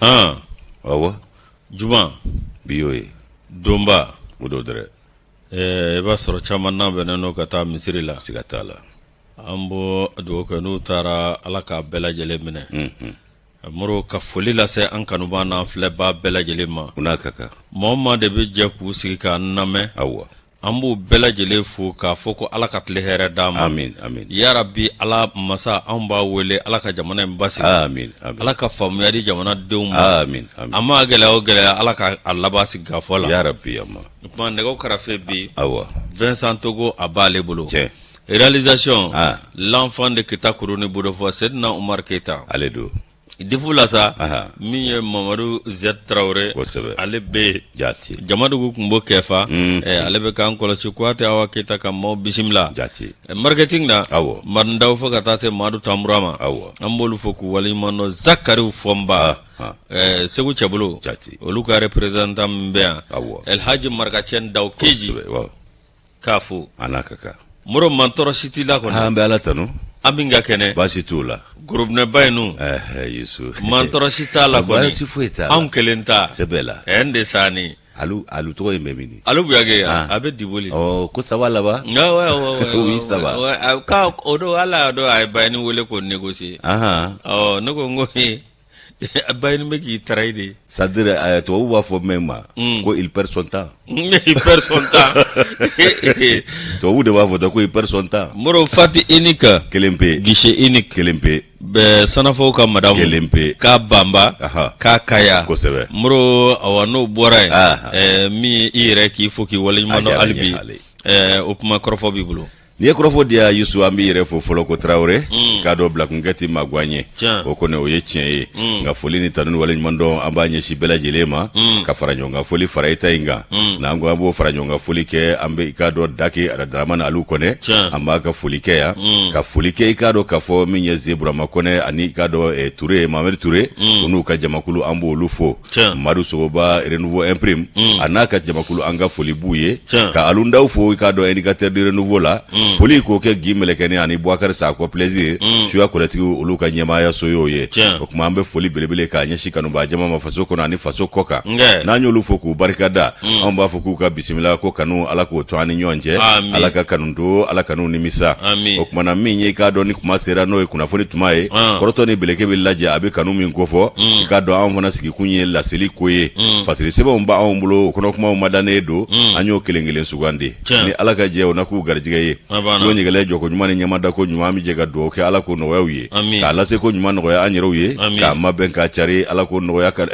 Awɔ. Juma. Bi y'o ye. Donba. O don dɛrɛ. I b'a sɔrɔ caman labɛnnen don ka taa misiri la. Siga t'a la. An b'o dugawu kɛ n'u taara Ala k'a bɛɛ lajɛlen minɛ. Unhun. Moro ka foli lase an kanubaa n'an filɛbaa bɛɛ lajɛlen ma. U n'a ka kan. Maa o maa de bɛ jɛ k'u sigi k'an lamɛn. Awɔ. An b'u bɛɛ lajɛlen fo k'a fɔ ko Ala ka tile hɛrɛ d'an ma. Amin, amin. Yarabi Ala masa anw b'a wele Ala ka jamana in basigi. Amin, amin. Ala ka faamuya di jamanadenw ma. Amin, amin. A ma gɛlɛya o gɛlɛya Ala ka a laban sigikafɔ la. Yarabi ama. O tuma nɛgɛw karafe bi. Awɔ. Vincent Togo a b'ale bolo. Tiɲɛ. Réalisation. Ah. L'enfant de Kita Kuruni Budofɔ Sedina Umar Keyita. Ale don. Difu la sa Aha. min ye Mamadu Z Tarawele Kosɛbɛ. ale bɛ yen. Jaati. Jamadugu kun b'o kɛfa Mm. ale bɛ k'an kɔlɔsi Kuyate Awa Keyita ka maaw bisimila. Jaati. Marketing na. Awɔ. Marindaw fo ka taa se Madu Tanbura ma. Awɔ. An b'olu fo k'u waleɲuman dɔn Zakariw Fɔnba. Ah, Segu Cɛbolo. Jaati. Olu ka représentant min bɛ yan. Awɔ. Elhaji Marikacɛ Daw Keji. Kosɛbɛ, waaw. K'a fo. A n'a ka kan. Moro man tɔɔrɔ si t'i la kɔni. An bɛ Ala tanu. An min ka kɛnɛ. Baasi t'o la. Gorobinɛba in nu. Ɛɛ Yesu. Man tɔɔrɔ si t'a la kɔni. Baasi foyi t'a la. Anw kelen ta. Sɛbɛ la. Ɛn de sani. Alu alu tɔgɔ in bɛ min? Alu Buyage Ah. a bɛ Diboli. Ɔ ko ça va là-bas? Ouais, ouais, ouais, ouais, Oui, ouais, ça va. ouais, ouais. K'a o don hali a don a ye Bayini wele k'o négocier. Ahan. Ɔ ne ko n ko Bayini bɛ k'i trahi de. C'est à dire tubabu b'a fɔ min ma. Ko il perd son temps. Il perd son temps. Tubabu de b'a fɔ tan ko il perd son temps. Moro Fati unique. Kelen pe. Guichet unique. Kelen pe. Bɛɛ sanafɔw ka madamu. Kelen pe. K'a banba. Aha. K'a kaya. Kosɛbɛ. Moro awa n'o bɔra yen. Aha. Min ye i yɛrɛ k'i fo k'i waleɲuman A dɔn diyara hali n ye bi. hali. O kuma kɔrɔfɔ b'i bolo. N'i ye kɔrɔfɔ di yan Yusu an b'i yɛrɛ fo fɔlɔ ko Tarawele k'a dɔn bilakunkɛ tɛ maa gwan ye o kɔni o ye tiɲɛ ye nka foli ni tanu ni waleɲumandɔn an b'a ɲɛsin bɛɛ lajɛlen ma ka fara ɲɔgɔn kan foli fara i ta in kan n'an ko an b'o fara ɲɔgɔn kan foli kɛ an bɛ i k'a dɔn Dake Dramane Alu Kɔnɛ an b'a ka foli kɛ yan ka foli kɛ i k'a dɔn k'a fɔ min ye Ze Burama Kɔnɛ ani i k'a dɔn Ture Mamadu Ture u n'u ka jamakulu an b'olu fo Madu Sogoba Renouveau Imprime a n'a ka jamakulu an ka foli b'u ye ka Alu Ndaw fo i k'a dɔn indicateur du renouveau la foli k'o kɛ Gi Mɛlɛkɛni ani Boubacar Sakɔ Plaisir suya kɔlɛtigiw olu ka ɲɛmaayaso y'o ye o tuma an bɛ foli belebele k'a ɲɛsin kanubaa jama ma faso kɔnɔ ani faso kɔ kan n'an y'olu fo k'u barika da anw b'a fɔ k'u ka bisimila ko kanu Ala k'o to an ni ɲɔgɔn cɛ Ala ka kanu to Ala kan'u nimisa o tuma na min ye i k'a dɔn ni kuma sera n'o ye kunnafoni tuma ye kɔrɔtɔ ni beleke bɛ lajɛ a bɛ kanu min kofɔ i k'a dɔn anw fana sigikun ye laseli ko ye fasiri sɛbɛnw b'anw bolo o kɔnɔ kumaw madannen don an y'o kelen kelen sugandi ni Ala ka jɛ o na k'u garijɛgɛ ye n'o ɲɛgɛlɛ jɔko ɲuman ni ɲɛmadako ɲuman an bɛ jɛ ka dugawu kɛ Ala k'o nɔgɔya u ye k'a lase ko ɲuman nɔgɔya an yɛrɛw ye k'a mabɛn k'a cari Ala k'o nɔgɔya ka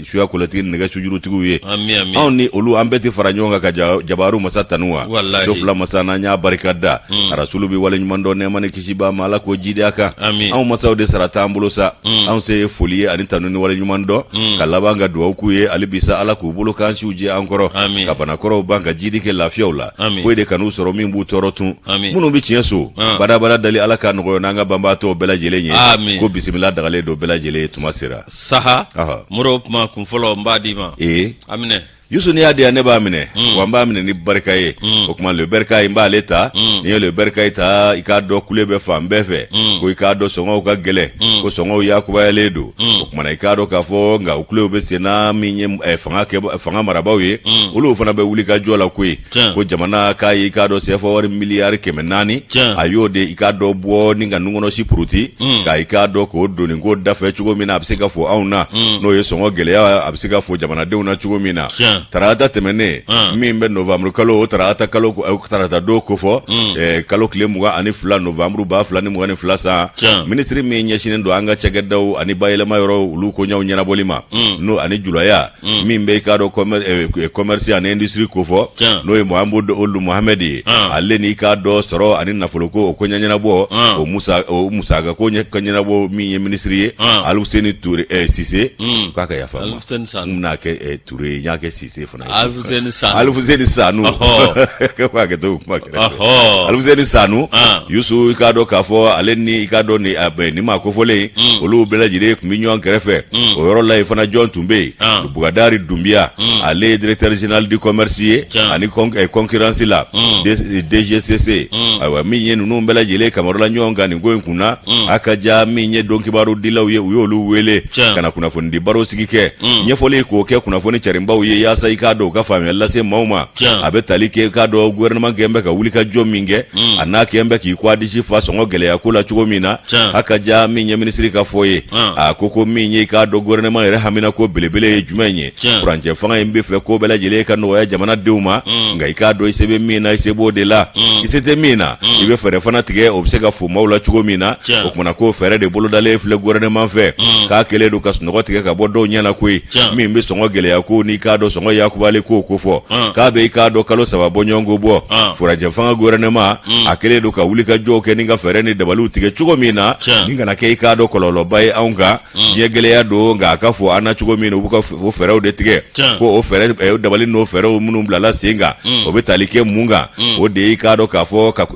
suya kɔlɛtigi nɛgɛ sujurutigiw ye anw ni olu an bɛɛ tɛ fara ɲɔgɔn kan ka jabaru masa tanu wa do fila masa n'an y'a barika da arasulu bɛ waleɲuman dɔn nɛɛma ni kisi b'a ma Ala k'o jidi a kan anw masaw de sara t'an bolo sa anw se ye foli ye ani tanu ni waleɲuman dɔn ka laban ka dugawu k'u ye hali bi sa Ala k'u bolo k'an siw jɛ an kɔrɔ ka banakɔrɔw ban ka jidi kɛ lafiyaw la foyi de kan'u sɔrɔ min b'u tɔɔrɔ tun minnu bɛ tiɲɛ so badabada dali Ala k'a nɔgɔya n'an ka banbaatɔw bɛɛ lajɛlen ye ko bisimila dagalen don bɛɛ lajɛlen ye tuma sera saha moro kuma kun fɔlɔ n b'a d'i ma ee a minɛ Yusu n'i y'a di yan ne b'a minɛ wa n b'a minɛ ni barika ye o tuma le bercail n b'ale ta n'i ye le bercail ta i k'a dɔn kule bɛ fan bɛɛ fɛ ko i k'a dɔn sɔngɔw ka gɛlɛn ko sɔngɔw yakubayalen don o tuma na i k'a dɔn k'a fɔ nka o kulew bɛ sen na min ye fanga kɛ fanga marabaaw ye olu fana bɛ wuli ka jɔ la koyi ko jamana k'a ye i k'a dɔn sefa wari miliyari 400 a y'o de i k'a dɔn bɔ ni ka nunkɔnɔsi puruti ka i k'a dɔn k'o doni ko dafɛ cogo min na a bɛ se ka fɔ anw na n'o ye sɔngɔ gɛlɛya a bɛ se ka fɔ jamanadenw na cogo min na tarata tɛmɛnen min bɛ novembre kalo o tarata kalo tarata don kofɔ kalo tile 22 novembre 2022 san minisiri min ɲɛsinnen don an ka cakɛdaw ani bayɛlɛma yɔrɔ olu koɲɛw ɲɛnabɔli ma n'o ani julaya min bɛ i k'a dɔn commerce ani industrie kofɔ n'o ye Mahamudu Ould Mohamed ye ale n'i k'a dɔn sɔrɔ ani nafoloko o koɲɛ ɲɛnabɔ o musa o musaka ko ɲɛnabɔ min ye minisiri ye Alfousseni Touré Sise k'a ka yafa n ma n bɛna kɛ Touré ye n y'a kɛ Sise. Sise fana Alifuseni Sanu Alifuseni Sanu ko hakɛ to kuma kɛrɛfɛ Alifuseni Sanu Yusu i k'a dɔn k'a fɔ ale ni i k'a dɔn ni a bɛ ni maa kofɔlen olu bɛɛ lajɛlen tun bɛ ɲɔgɔn kɛrɛfɛ o yɔrɔ la yen fana jɔn tun bɛ yen Bugadari Dunbiya ale ye directeur général du commerce ye ani concurrence la DGCC ayiwa min ye ninnu bɛɛ lajɛlen kamarula ɲɔgɔn kan nin ko in kunna a ka ja min ye don kibaru dilaw ye u y'olu wele ka na kunnafonidi baro sigi kɛ ɲɛfɔli k'o kɛ kunnafoni carinbaw ye yaasa i k'a dɔn u ka faamuyali lase maaw ma a bɛ tali kɛ i k'a dɔn gouvernement kɛn bɛ ka wuli ka jɔ min kɛ a n'a kɛn bɛ k'i kɔ a disi fa sɔngɔ gɛlɛya ko la cogo min na a ka ja min ye minisiri ka fɔ ye a ko ko min ye i k'a dɔn gouvernement yɛrɛ hamina ko belebele ye jumɛn ye furancɛ fanga in bɛ fɛ ko bɛɛ lajɛlen ka nɔgɔya jamanadenw ma nka i k'a dɔn i se bɛ min na i se b'o de la i se tɛ min na i bɛ fɛɛrɛ fana tigɛ o bɛ se ka fo maaw la cogo min na o kumana ko fɛɛrɛ de bolodalen filɛ gouvernement fɛ k'a kɛlen don ka sunɔgɔ tigɛ ka bɔ dɔw ɲɛ na koyi min bɛ sɔngɔ gɛlɛya ko n'i k'a dɔn sɔngɔ yakubali ko ko fɔ k'a bɛ i k'a dɔn kalo 3 bɔɲɔgɔnko bɔ furancɛ fanga gouvernement a kɛlen don ka wuli ka jɔw kɛ ni ka fɛɛrɛ ni dabaliw tigɛ cogo min na nin kana kɛ i k'a dɔn kɔlɔlɔba ye anw kan diɲɛ gɛlɛya don nka a ka fɔ an na cogo min u bɛ ka o fɛɛrɛw de tigɛ ko o fɛɛrɛ dabali n'o fɛɛrɛw minnu bilala sen kan o bɛ tali kɛ mun kan o de ye i k'a dɔn k'a fɔ ka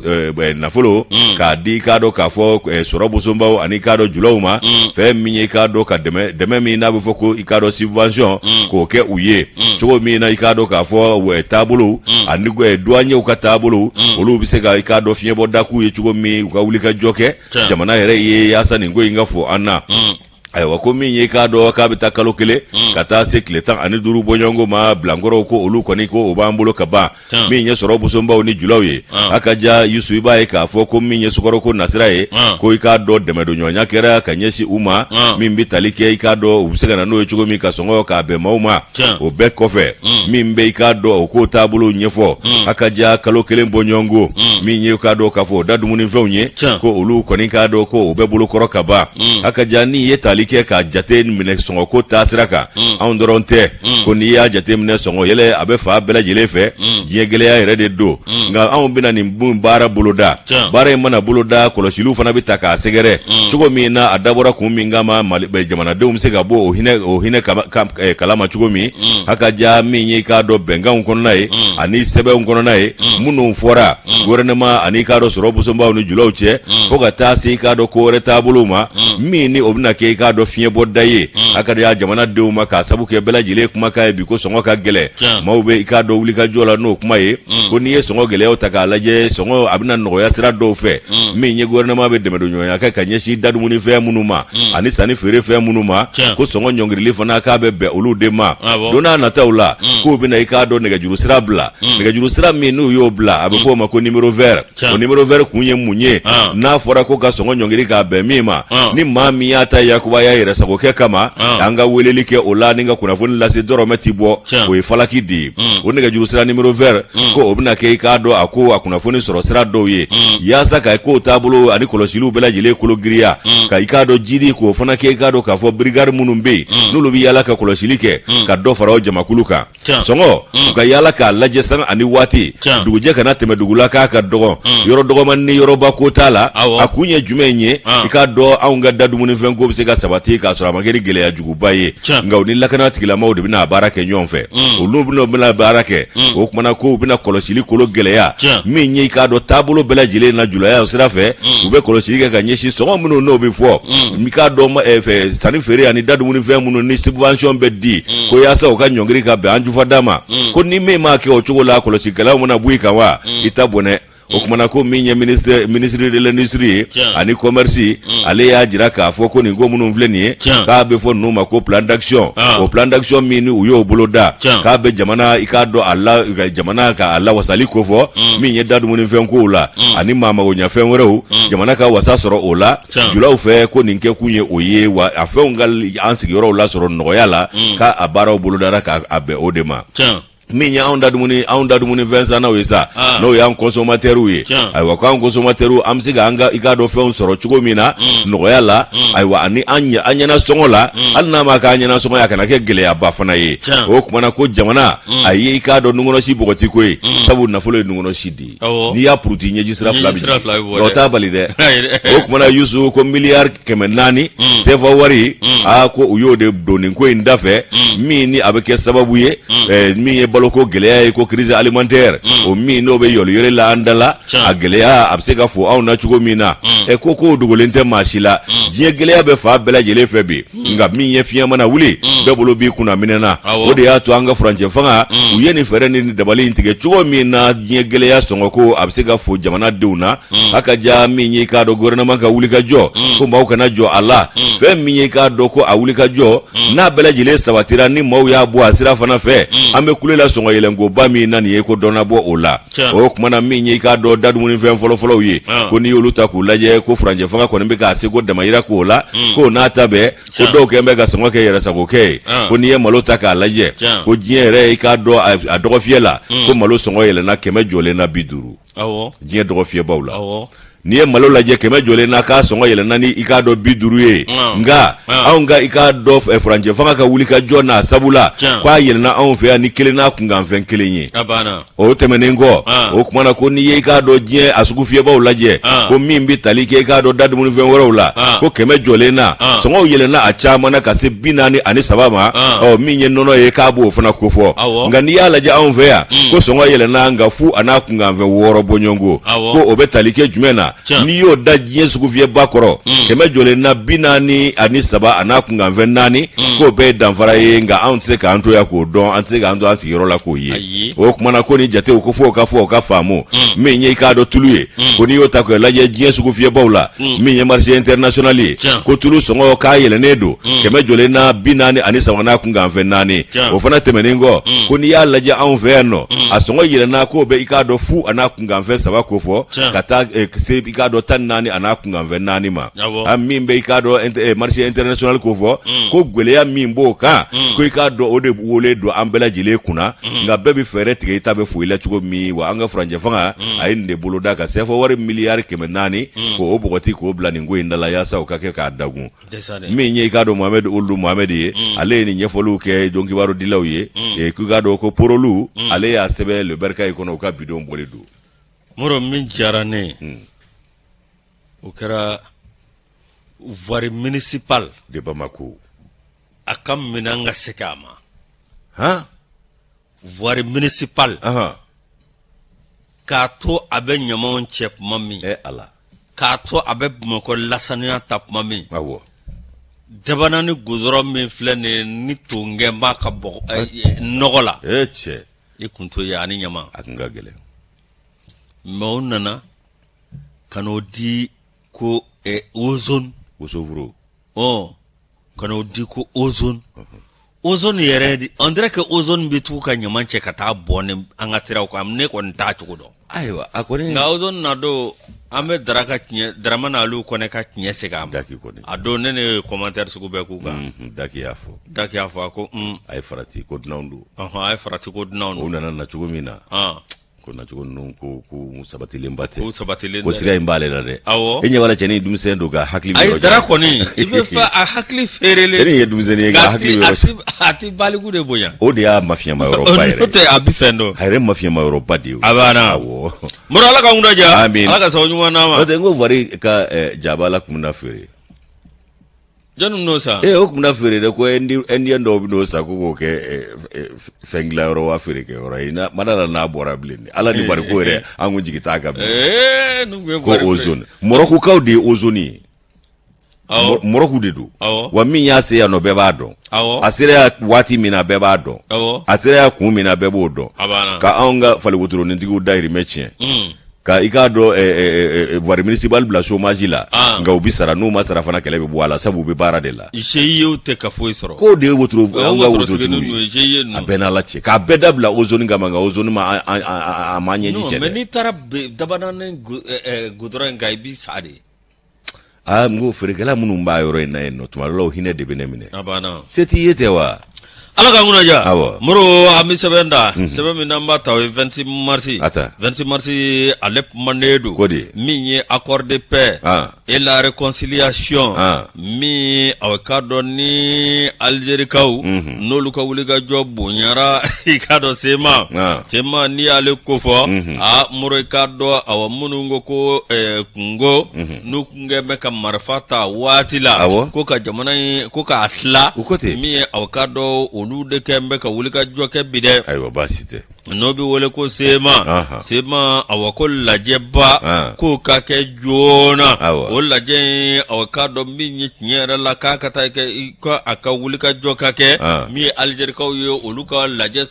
nafolo k'a di i k'a dɔn k'a fɔ sɔrɔ bosonbaw ani i k'a dɔn julaw ma fɛn min ye i k'a dɔn ka dɛmɛ min n'a bɛ fɔ ko i k'a dɔn subvention k'o kɛ u ye cogo min na i k'a dɔn k'a fɔ taabolow ani douaniers ka taabolow olu bɛ se ka i k'a dɔn fiɲɛbɔda k'u ye cogo min u ka wuli ka jɔ kɛ jamana yɛrɛ ye yaasa nin ko in ka fo an na ayiwa ko min ye k'a dɔn k'a bɛ taa kalo 1 ka taa se tile 15 bɔɲɔgɔnko ma bilankɔrɔw ko olu kɔni ko o b'an bolo ka ban min ye sɔrɔ bosonbaw ni julaw ye a ka ja Yusu i b'a ye k'a fɔ ko min ye sukaro nasira ye ko i k'a dɔn dɛmɛdonɲɔgɔnya kɛra ka ɲɛsin u ma min bɛ tali kɛ i k'a dɔn u bɛ se ka na n'o ye cogo min ka sɔngɔ k'a bɛn maaw ma o bɛɛ kɔfɛ min bɛ i k'a dɔn o k'o taabolo ɲɛfɔ a ka ja kalo 1 bɔɲɔgɔnko min ye k'a dɔn k'a fɔ o da dumunifɛnw ye ko olu kɔni k'a dɔn ko o bɛ bolokɔrɔ ka ban a ka ja n'i ye tali kɛ k'a jate minɛ sɔngɔko taasira kan anw dɔrɔn tɛ ko n'i y'a jate minɛ sɔngɔ yɛlɛ a bɛ fan bɛɛ lajɛlen fɛ diɲɛ gɛlɛya yɛrɛ de don nka anw bɛna nin bon baara boloda baara in mana boloda kɔlɔsiliw fana bɛ ta k'a sɛgɛrɛ cogo min na a dabɔra kun min kama jamanadenw bɛ se ka bɔ o hinɛ kalama cogo min a ka ja min ye i k'a dɔn bɛnkanw kɔnɔna ye ani sɛbɛnw kɔnɔna ye minnu fɔra gouvernement ani i k'a dɔn sɔrɔ bosonbaw ni julaw cɛ fo ka taa se i k'a dɔn ko wɛrɛ taabolow ma min ni o bɛna kɛ i k'a dɔn fiɲɛbɔda ye a ka di jamanadenw ma k'a sabu kɛ bɛɛ lajɛlen kumakan ye bi ko sɔngɔ ka gɛlɛn maaw bɛ i k'a dɔn wulikajɔ la n'o kuma ye ko n'i ye sɔngɔ gɛlɛyaw ta k'a lajɛ sɔngɔ a bɛna nɔgɔya sira dɔw fɛ min ye gouvernement bɛ dɛmɛdonɲɔgɔnya kɛ ka ɲɛsin dadumunifɛn minnu ma ani sanni feere fɛn minnu ma ko sɔngɔ ɲɔngirili fana k'a bɛ bɛn olu de ma don n'a nataw la k'u bɛna i k'a dɔn nɛgɛjuru sira bila nɛgɛjuru sira min n'u y'o bila a bɛ f'o ma ko numéro vert o numéro vert kun ye mun ye n'a fɔra ko ka sɔngɔ ɲɔngiri k'a bɛn min ma ni maa min y'a ta yakubaya yɛrɛ sagokɛ kama an ka weleli kɛ o la ni ka kunnafoni lase dɔrɔmɛ ti bɔ o ye falaki de ye o nɛgɛjuru sira numéro vert ko o bɛna kɛ i k'a dɔn a ko a kunnafoni sɔrɔ sira dɔw ye yaasa ka kow taabolo ani kɔlɔsiliw bɛɛ lajɛlen kolo giriya ka i k'a dɔn jidi k'o fana kɛ i k'a dɔn k'a fɔ brigade minnu bɛ yen n'olu bɛ yaala ka kɔlɔsili kɛ ka dɔ fara o jamakulu kan sɔngɔ u ka yaala k'a lajɛ sanga ani waati dugujɛ kana tɛmɛ dugu la k'a ka dɔgɔ yɔrɔ dɔgɔman ni yɔrɔba ko t'a la a kun ye jumɛn ye i k'a dɔn anw ka da dumunifɛn ko bɛ se ka sabati k'a sɔrɔ a ma kɛ ni gɛlɛya juguba ye nka u ni lakana tigilamaw de bɛna a baara kɛ ɲɔgɔn fɛ olu bɛna baara kɛ o kumana ko u bɛna kɔlɔsili kolo gɛlɛya min ye i k'a dɔn taabolo bɛɛ lajɛlen na julaya sira fɛ u bɛ kɔlɔsili kɛ ka ɲɛsin sɔngɔ minnu n'o bɛ fɔ i k'a dɔn fɛ sanni feere ani da dumunifɛn minnu ni subvention bɛ di ko yaasa u ka ɲɔngiri ka bɛn an jufada ma ko ni min m'a kɛ o cogo la kɔlɔsikɛlaw mana bɔ i kan wa i ta bɔnɛ o kumana ko min ye ministre de l'industrie ye ani commerce ale y'a jira k'a fɔ ko nin ko minnu filɛ nin ye k'a bɛ fɔ ninnu ma ko plan d'action o plan d'action min ni u y'o boloda k'a bɛ jamana i k'a dɔn a la jamana ka a lawasali kofɔ min ye da dumunifɛn kow la ani maa magoɲafɛn wɛrɛw jamana ka wasa sɔrɔ o la julaw fɛ ko nin kɛkun ye o ye wa a fɛnw ka an sigiyɔrɔw lasɔrɔ nɔgɔya la k'a baaraw bolodara k'a bɛn o de ma. Min ye anw da dumuni anw da dumuni fɛn sannaw ye sa, n'o y'an consommateurs ye, ayiwa, k'an consommateurs an bɛ se k'an ka, i k'a dɔn, fɛnw sɔrɔ cogo min na nɔgɔya la, ayiwa, ani an ɲɛna sɔngɔ la, hali n'a ma k'an ɲɛna sɔngɔ ye, a kana kɛ gɛlɛyaba fana ye. O tuma na ko jamana a ye, i k'a dɔn, nunkɔnɔsi bɔgɔti ko ye, sabu nafolo ye nunkɔnɔsi de ye. N'i y'a puruti, ɲɛji sira fila bɛ jigin, nka o t'a bali dɛ. O tuma na, Yusu, ko miliyari 400 sefa wari, aa, ko u y'o de don nin ko in da fɛ, min ni a bɛ kɛ sababu ye, min ye baloko gɛlɛya ye, ko crise alimentaire, o min n'o bɛ yɔliyɔli la an da la, a gɛlɛya a bɛ se ka fo anw na cogo min na. Ko kow dogolen tɛ maa si la, diɲɛ gɛlɛya bɛ fan bɛɛ lajɛlen fɛ bi, nka min ye fiɲɛ mana wuli, bɛɛ bolo b'i kunna minɛ na. O de y'a to an ka furancɛ fanga, u ye nin fɛɛrɛ ni dabali in tigɛ cogo min na, diɲɛ gɛlɛya sɔngɔ ko a bɛ se ka fo jamanadenw na. A ka ja min ye, i k'a dɔn, gouvernement ka wuli ka jɔ, ko maaw kana jɔ a la. Fɛn min ye, i k'a dɔn, ko a wuli ka jɔ n'a bɛɛ lajɛlen sabatira, ni maaw y'a bɔ a sira fana fɛ, an bɛ kule la sɔngɔ yɛlɛnkoba min na nin ye, ko dɔ na bɔ o la. O tuma na, min ye, i k'a dɔn, da dumunifɛn fɔlɔfɔlɔw ye, ko n'i y'olu ta k'u lajɛ, ko furancɛ fanga kɔni bɛ k'a seko damayira k'o la, k'o n'a ta bɛɛ, ko dɔw kɛn bɛ ka sɔngɔ kɛ yɛrɛsago kɛ ye. Ko n'i ye malo ta k'a lajɛ, ko diɲɛ yɛrɛ, i k'a dɔn, a dɔgɔfiyɛ la, ko malo sɔngɔ yɛlɛnna kɛmɛ jɔlen na 50, diɲɛ dɔgɔfiyɛbaw la. N'i ye malo lajɛ kɛmɛ jɔlen na, k'a sɔngɔ yɛlɛnna ni, i k'a dɔn, 50 ye. Nka anw ka, i k'a dɔn, furancɛ fanga ka wuli ka jɔ n'a sabu la, k'a yɛlɛnna anw fɛ yan ni kelen n'a kunkanfɛn kelen ye. O tɛmɛnen kɔ, o tuma na, ko n'i ye, i k'a dɔn, diɲɛ a sugu fiyɛbaw lajɛ, ko min bɛ tali kɛ, i k'a dɔn, da dumunifɛn wɛrɛw la, ko kɛmɛ jɔlen na, sɔngɔw yɛlɛnna a caman na ka se 43 ma. Ɔ, min ye nɔnɔ ye, k'a b'o fana kofɔ. Nka n'i y'a lajɛ anw fɛ yan, ko sɔngɔ yɛlɛnna nka fu a n'a kunkanfɛn wɔɔrɔ bɔɲɔgɔnko. Ko o bɛ tali kɛ jumɛn na? N'i y'o da diɲɛ sugufiyɛba kɔrɔ, kɛmɛ jɔlen na 43 a n'a kunkanfɛn naani, k'o bɛɛ ye danfara ye. Nka anw tɛ se k'an to yan k'o dɔn, an tɛ se k'an to an sigiyɔrɔ la k'o ye. O tuma na, ko ni jatew ko fo ka fɔ o ka faamu. Min ye, i k'a dɔn, tulu ye, ko n'i y'o ta k'o lajɛ diɲɛ sugufiyɛbaw la, min ye marché international ye, ko tulu sɔngɔ k'a yɛlɛnnen don kɛmɛ jɔlen na 43 n'a kunkanfɛn naani. O fana tɛmɛnen kɔ, ko n'i y'a lajɛ anw fɛ yan nɔ, a sɔngɔ yɛlɛnna k'o bɛ, i k'a dɔn, fu a n'a kunkanfɛn saba ko fɔ, ka taa se, i k'a dɔn, 14 a n'a kunkanfɛn naani ma. A min bɛ, i k'a dɔn, marché international ko fɔ, ko gɛlɛya min b'o kan, ko i k'a dɔn, o de wolen don an bɛɛ lajɛlen kunna. Nka bɛɛ bɛ fɛɛrɛ tigɛ i ta bɛ foyi la cogo min wa. An ka furancɛ fanga a ye nin de boloda ka sefa wari miliyari 400 k'o bɔgɔti k'o bila nin ko in da la, yaasa o ka kɛ k'a dagun. Min ye, i k'a dɔn, Mohamed Ould Mohamed ye, ale ye nin ɲɛfɔliw kɛ donkibaru dilaw ye. K'i k'a dɔn ko Porolu, ale y'a sɛbɛn Le Bercail kɔnɔ, u ka bidon bɔli don. Moro, min diyara ne ye, o kɛra voirie municipale de Bamako. A ka minɛn ka segin a ma. Han? Voirie municipale, k'a to a bɛ ɲamaw cɛ tuma min, eh Ala, k'a to a bɛ Bamakɔ lasaniya ta tuma min, Dabana ni goudron min filɛ nin ye, ni tonkɛ b'a ka bɔ nɔgɔ la, e cɛ, i kun t'o ye ani ɲama. A kun ka gɛlɛn. Mais u nana ka n'o di ko ozone. Wosoforo. Ɔ, ka n'o di ko ozone. Ozone yɛrɛ di, on dirait que ozone bɛ tugu ka ɲaman cɛ ka taa bɔn ni an ka siraw kan. Ne kɔni t'a cogo dɔn. Ayiwa, a kɔni Nka ozone na don, an bɛ Dara ka tiɲɛ, Daramani Aliyu Kɔnɛ ka tiɲɛ segin a ma. Daki kɔni. A don ne ne ye commentaire sugu bɛɛ k'u kan. Daki y'a fɔ. Daki y'a fɔ, a ko A ye farati ko dunanw don. Ɔhɔn, a ye farati ko dunanw O don. nana na cogo min na, ko nacogo ninnu, ko sabatilenba tɛ. Ko sabatilen Ko tɛ. siga in b'ale la dɛ. Awɔ. E ɲɛ b'a la, cɛnin denmisɛn don ka hakili bɛ Ayi, yɔrɔ Dara jan. kɔni, i bɛ fɛ a hakili feerelen. Cɛnin ye denmisɛnnin ye nka Nka a hakili ti bɛ a yɔrɔ ti a ti baliku de bonya. O de y'a mafiyɛnma yɔrɔba N'o yɛrɛ. tɛ, a bi fɛn dɔn. A yɛrɛ mafiyɛnma yɔrɔba de ye o. A banna. Awɔ. Moro, Ala ka kunna diya. Amin. Ala ka sababu ɲuman d'an ma. N'o tɛ, n ko voirie ka jabala kun bɛna feere. Jɔnni n'o san? Ee, o kun bɛna feere dɛ, ko indien dɔw bɛ n'o san ko k'o kɛ fɛn dilan yɔrɔ wa feere kɛ yɔrɔ ye. Ma da la n'a bɔra bilen. Ala ni voirie ko yɛrɛ, an kun jigi t'a kan bilen. Ee, n'u kun ye Ko voirie feere. ozone, Mɔrɔkukaw de ye ozone ye. Mɔrɔku de don. Wa min y'a se yan nɔ, bɛɛ b'a dɔn. A sera yan waati min na, bɛɛ b'a dɔn. A sera yan kun min na, bɛɛ b'o dɔn. A banna. Ka anw ka faliwotoronitigiw dayirimɛ tiɲɛ, ka i k'a dɔn, voirie municipale bila chômage la. Nka u bi sara, n'u ma sara fana, kɛlɛ bɛ bɔ a la, sabu u bɛ baara de la. GIE tɛ ka foyi sɔrɔ. K'o de ye wotoro O ye anw ka wotorotigi wotorotigiw ninnu ye. ye, GIE A ninnu. bɛɛ n'Ala cɛ, k'a bɛɛ dabila ozone kama, nka ozone ma a ma ɲɛji Non, cɛ mais dɛ. n'i taara Dabana ni goudron in kan, i bi sa de. Aa, n ko feerekɛla minnu b'a yɔrɔ in na yen nɔ, tuma dɔ la o hinɛ de bɛ ne minɛ. A banna. Se t'i ye tɛ wa? Ala k'an kunna diya Awɔ. Moro an bɛ sɛbɛn ta sɛbɛn min n'an b'a ta o ye 26 mars A ta. 26 mars ale kumanen don Ko di? min ye accord de paix Ah. et la réconciliation Ah. min aw k'a dɔn ni Algerikaw n'olu ka wulikajɔ bonyara i k'a dɔn CMA Ah. CMA n'i y'ale kofɔ a Moro i k'a dɔn awa minnu ko ko kungo n'u kun kɛ bɛ ka marifa ta waati la Awɔ. ko ka jamana in ko k'a tila U ko ten. min ye aw k'a dɔn olu de kɛ bɛ ka wulikajɔ kɛ bi dɛ Ayiwa baasi tɛ. n'o bɛ wele ko CMA Ahan. CMA awa ko lajɛba Ah. k'o ka kɛ joona Awɔ. o lajɛ in aw k'a dɔn min ye tiɲɛ yɛrɛ la k'a ka taa kɛ i ka a ka wulikajɔ ka kɛ Ah. min ye Algerikaw ye olu ka lajɛ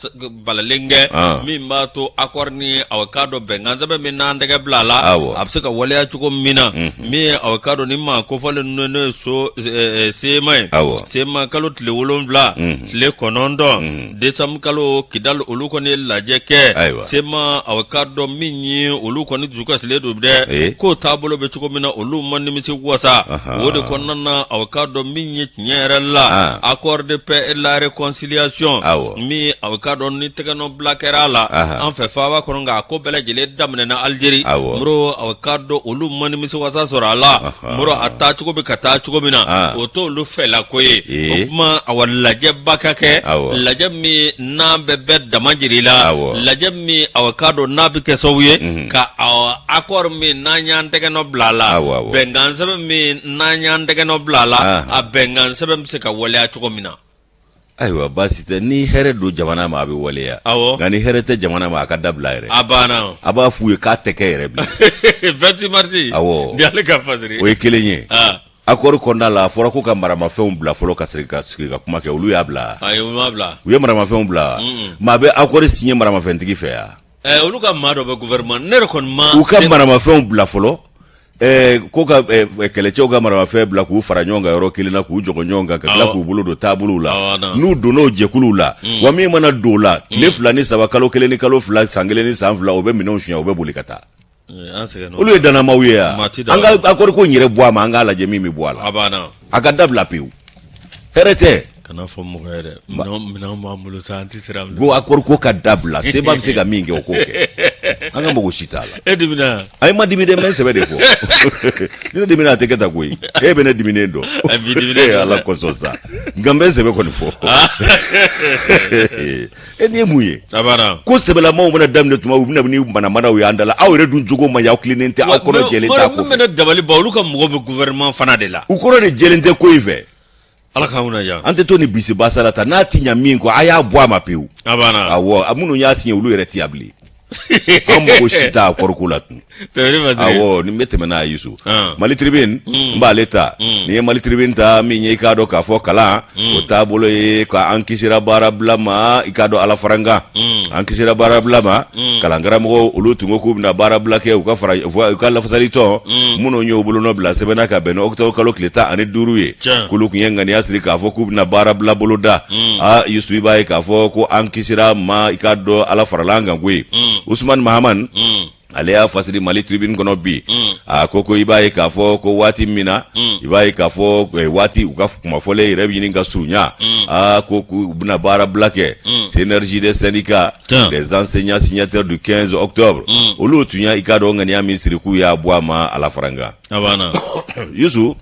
balalen kɛ Ah. min b'a to accord ni aw k'a dɔn bɛnkan sɛbɛn min n'an tɛgɛ bila la Awɔ. a bɛ se ka waleya cogo min na min ye aw k'a dɔn ni maa kofɔlen ninnu n'o ye so CMA ye Awɔ. CMA kalo tile 7 tile 9 décembre kalo Kidali olu kɔni ye lajɛ kɛ Ayiwa. CMA aw k'a dɔn min ye olu kɔni dusukasilen don dɛ Eh. k'o taabolo bɛ cogo min na olu ma nimisi wasa Ahan. o de kɔnɔna na aw k'a dɔn min ye tiɲɛ yɛrɛ la Ah. accord de paix et la réconciliation Awɔ. min aw k'a dɔn ni tɛgɛnɔbila kɛra a la Aha. an fɛ faaba kɔnɔ nka a ko bɛɛ lajɛlen daminɛna Algérie Awɔ. Moro aw k'a dɔn olu ma nimisiwasa sɔrɔ a la Aha. Moro a taacogo bɛ ka taa cogo min na Ah. o t'olu fɛla ko ye Ee. o kuma awa lajɛba ka kɛ Awɔ. lajɛ min n'a bɛ bɛɛ dama jira i la Awɔ. lajɛ min aw k'a dɔn n'a bɛ kɛ sababu ye ka awa accord min n'an y'an tɛgɛnɔ bila a la Awɔ, awɔ. bɛnkan sɛbɛn min n'an y'an tɛgɛnɔ bila a la Ah. a bɛnkan sɛbɛn bɛ se ka waleya cogo min na Ayiwa baasi tɛ ni hɛrɛ don jamana ma a bɛ waleya. Awɔ. Nka ni hɛrɛ tɛ jamana ma a ka dabila yɛrɛ. A banna. A b'a f'u ye k'a tɛ kɛ yɛrɛ bilen. 26 mars. Awɔ. Ni ale ka fasiri. O ye kelen ye. Ah. Accord kɔnɔna la a fɔra ko ka maramafɛnw bila fɔlɔ ka sigi ka sigi ka kuma kɛ olu y'a bila. Ayi u m'a bila. U ye maramafɛnw bila. Maa bɛ accord signer maramafɛntigi fɛ yan. Ɛ olu ka maa dɔ bɛ gouvernement ne yɛrɛ kɔni ma. U ka maramafɛnw bila fɔlɔ. Ko ka kɛlɛcɛw ka maramafɛn bila k'u fara ɲɔgɔn kan yɔrɔ kelen na k'u jɔgɔ ɲɔgɔn kan ka tila Awɔ. k'u bolo don taabolow la Awɔ, na. n'u donna o jɛkuluw la wa min mana don o la tile 2 ni 3 kalo 1 ni kalo 2 san 1 ni san 2 o bɛ minɛnw suɲɛ u bɛ boli ka taa An sɛgɛnna. olu ye dannamaw ye yan Maa ti da an ka accord ko in yɛrɛ bɔ a ma an k'a lajɛ min bɛ bɔ a la A banna. a ka dabila pewu hɛrɛ tɛ Kana fɔ mɔgɔ ye dɛ. Minɛnw b'an bolo sa an tɛ siran bilen. ko accord ko ka dabila seba bɛ se ka min kɛ o k'o kɛ an ka mago si t'a la E dimina. ayi ma dimi dɛ n bɛ n sɛbɛ de fɔ ni ne dimina a tɛ kɛ tan koyi e bɛ ne diminen dɔn A b'i diminen e dɔn. ala kosɔn sa nka n bɛ n sɛbɛ kɔni fɔ e nin ye mun ye A banna. ko sɛbɛlamaw mana daminɛ tuma u bɛna ni manamanaw y'an da la aw yɛrɛ dun jogo man ɲi aw tilennen tɛ aw kɔnɔ jɛlen t'a ko Min bɛ fɛ ne dabali ban olu ka mɔgɔw bɛ gouvernement fana de la. u kɔnɔ de jɛlen tɛ ko in fɛ Ala k'an kunna diya. an tɛ to ni bisibasa la tan n'a ti ɲa min kɔ a y'a bɔ a ma pewu A banna. awɔ a minnu y'a signé olu yɛrɛ ti yan bilen an mago si t'a accord ko la tun Tɛmɛni Fasiri. awɔ nin bɛ tɛmɛ n'a ye Yusu Ah. Mali Tribune n b'ale ta n'i ye Mali Tribune ta min ye i k'a dɔn k'a fɔ kalan o taabolo ye ka an kisira baarabila ma i k'a dɔn ala farankan an kisira baarabila ma kalankaramɔgɔw olu tun ko k'u bɛna baarabila kɛ u ka fara u ka lafasalitɔn minnu y'u bolonɔ bila sɛbɛn na ka bɛn ni octobre kalo tile 15 ye Tiɲɛ. k'olu tun ye ŋaniya siri k'a fɔ k'u bɛna baarabila boloda aa Yusu i b'a ye k'a fɔ ko an kisira ma i k'a dɔn ala farala an kan koyi Usumani Mahamani ale y'a fasiri Mali Tribune kɔnɔ bi a ko ko i b'a ye k'a fɔ ko waati min na i b'a ye k'a fɔ waati u ka kumafɔlen yɛrɛ bɛ ɲini ka surunya aa ko k'u bɛna baarabila kɛ synergie des syndicats des enseignants signataires du 15 octobre olu tun y'a i k'a dɔn ŋaniya min siri k'u y'a bɔ a ma ala farankan Yusu